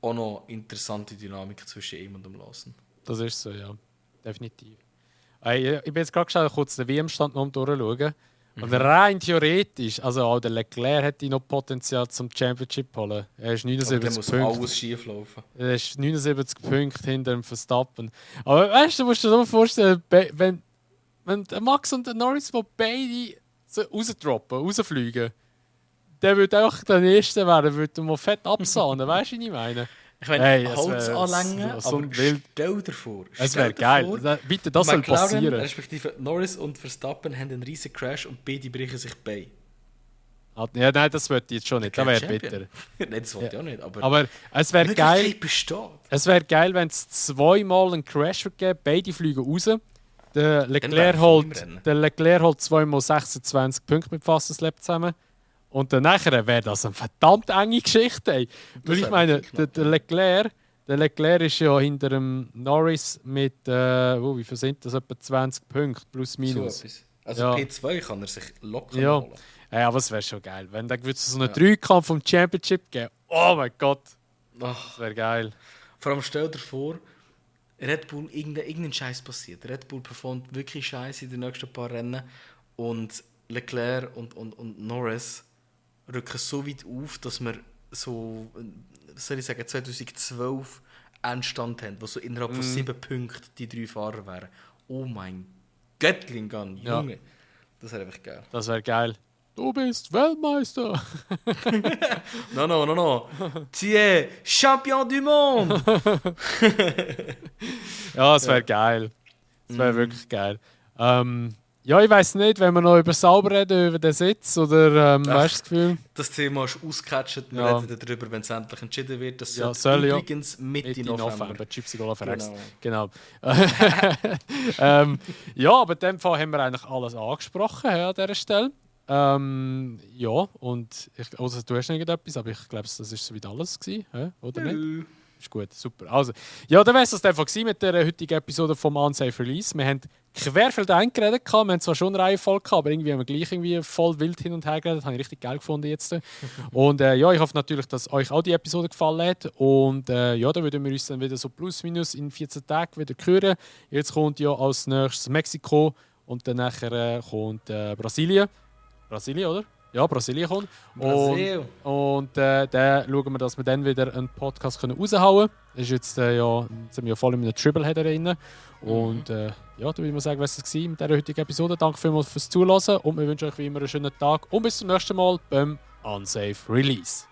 auch noch interessante Dynamik zwischen ihm und dem Lawson. Das ist so, ja, definitiv. Ich bin jetzt gerade kurz den WM-Stand noch durchschauen. Und rein theoretisch, also auch der Leclerc hätte noch Potenzial zum Championship holen. Er ist 79 muss Punkte. Alles schief laufen. Er ist 79 Punkte hinter dem Verstappen. Aber weißt du, musst dir so vorstellen, wenn der Max und der Norris, die beide so rausfliegen, der würde auch der Nächste werden, würde mal fett absahnen. Weißt du, was ich meine? Ich meine, Holz anlängen, aber stell dir vor. Es wäre geil. Bitte, das soll passieren. Respektive Norris und Verstappen haben einen riesen Crash und beide brechen sich bei. Ja, nein, das wollte ich jetzt schon nicht. Das wäre bitter. Nein, das wollte ich auch nicht. Aber es wäre geil. Es wäre geil, wenn es zweimal einen Crash geben, beide fliegen raus. Der Leclerc holt zweimal 26 Punkte mit Fastest Lap zusammen. Und dann wäre das eine verdammt enge Geschichte. Ey. Weil ich meine, der Leclerc ist ja hinter dem Norris mit, wie viel sind das? Etwa 20 Punkte, plus minus. So also ja. P2 kann er sich locker holen. Ja, aber es wäre schon geil. Wenn da so einen Dreikampf vom Championship geben. Oh mein Gott. Das wäre geil. Vor allem stell dir vor, Red Bull, irgendein Scheiß passiert. Red Bull performt wirklich Scheiße in den nächsten paar Rennen. Und Leclerc und Norris rücken so weit auf, dass wir so, soll ich sagen, 2012 Endstand haben, wo so innerhalb von 7 Punkten die 3 Fahrer wären. Oh mein Göttlingan, Junge. Ja. Das wäre einfach geil. Das wäre geil. Du bist Weltmeister. No. Tu es Champion du Monde. Ja, es wäre geil. Es wäre wirklich geil. Ja, ich weiss nicht, wenn wir noch über sauber reden, über den Sitz oder weißt du das Gefühl? Das Thema ist ausgecatcht. Wir Ja. reden darüber, wenn es endlich entschieden wird. Das Ja, soll ja. übrigens Mitte November. Gypsy Gola Verex. Genau. Genau. Ja, aber in dem Fall haben wir eigentlich alles angesprochen an dieser Stelle. Ja, und also, du hast noch irgendetwas, aber ich glaube, das war soweit alles gewesen, oder nicht? Ist gut, super. Also, ja, dann wäre es das einfach mit der heutigen Episode vom Unsafe Release. Wir haben quer viel geredet, wir haben zwar schon eine Reihe voll gehabt, aber irgendwie haben wir gleich irgendwie voll wild hin und her geredet. Das habe ich richtig geil gefunden jetzt. Und ja, ich hoffe natürlich, dass euch auch die Episode gefallen hat. Und ja, dann würden wir uns dann wieder so plus minus in 14 Tagen wieder hören. Jetzt kommt ja als nächstes Mexiko und dann nachher kommt Brasilien. Brasilien, oder? Ja, Brasilien kommt. Und dann schauen wir, dass wir dann wieder einen Podcast raushauen können. Das ist jetzt, jetzt sind wir voll in einem Tribleheader drin. Und ja, dann würde ich mal sagen, was es war mit dieser heutigen Episode. Danke vielmals fürs Zuhören und wir wünschen euch wie immer einen schönen Tag. Und bis zum nächsten Mal beim Unsafe Release.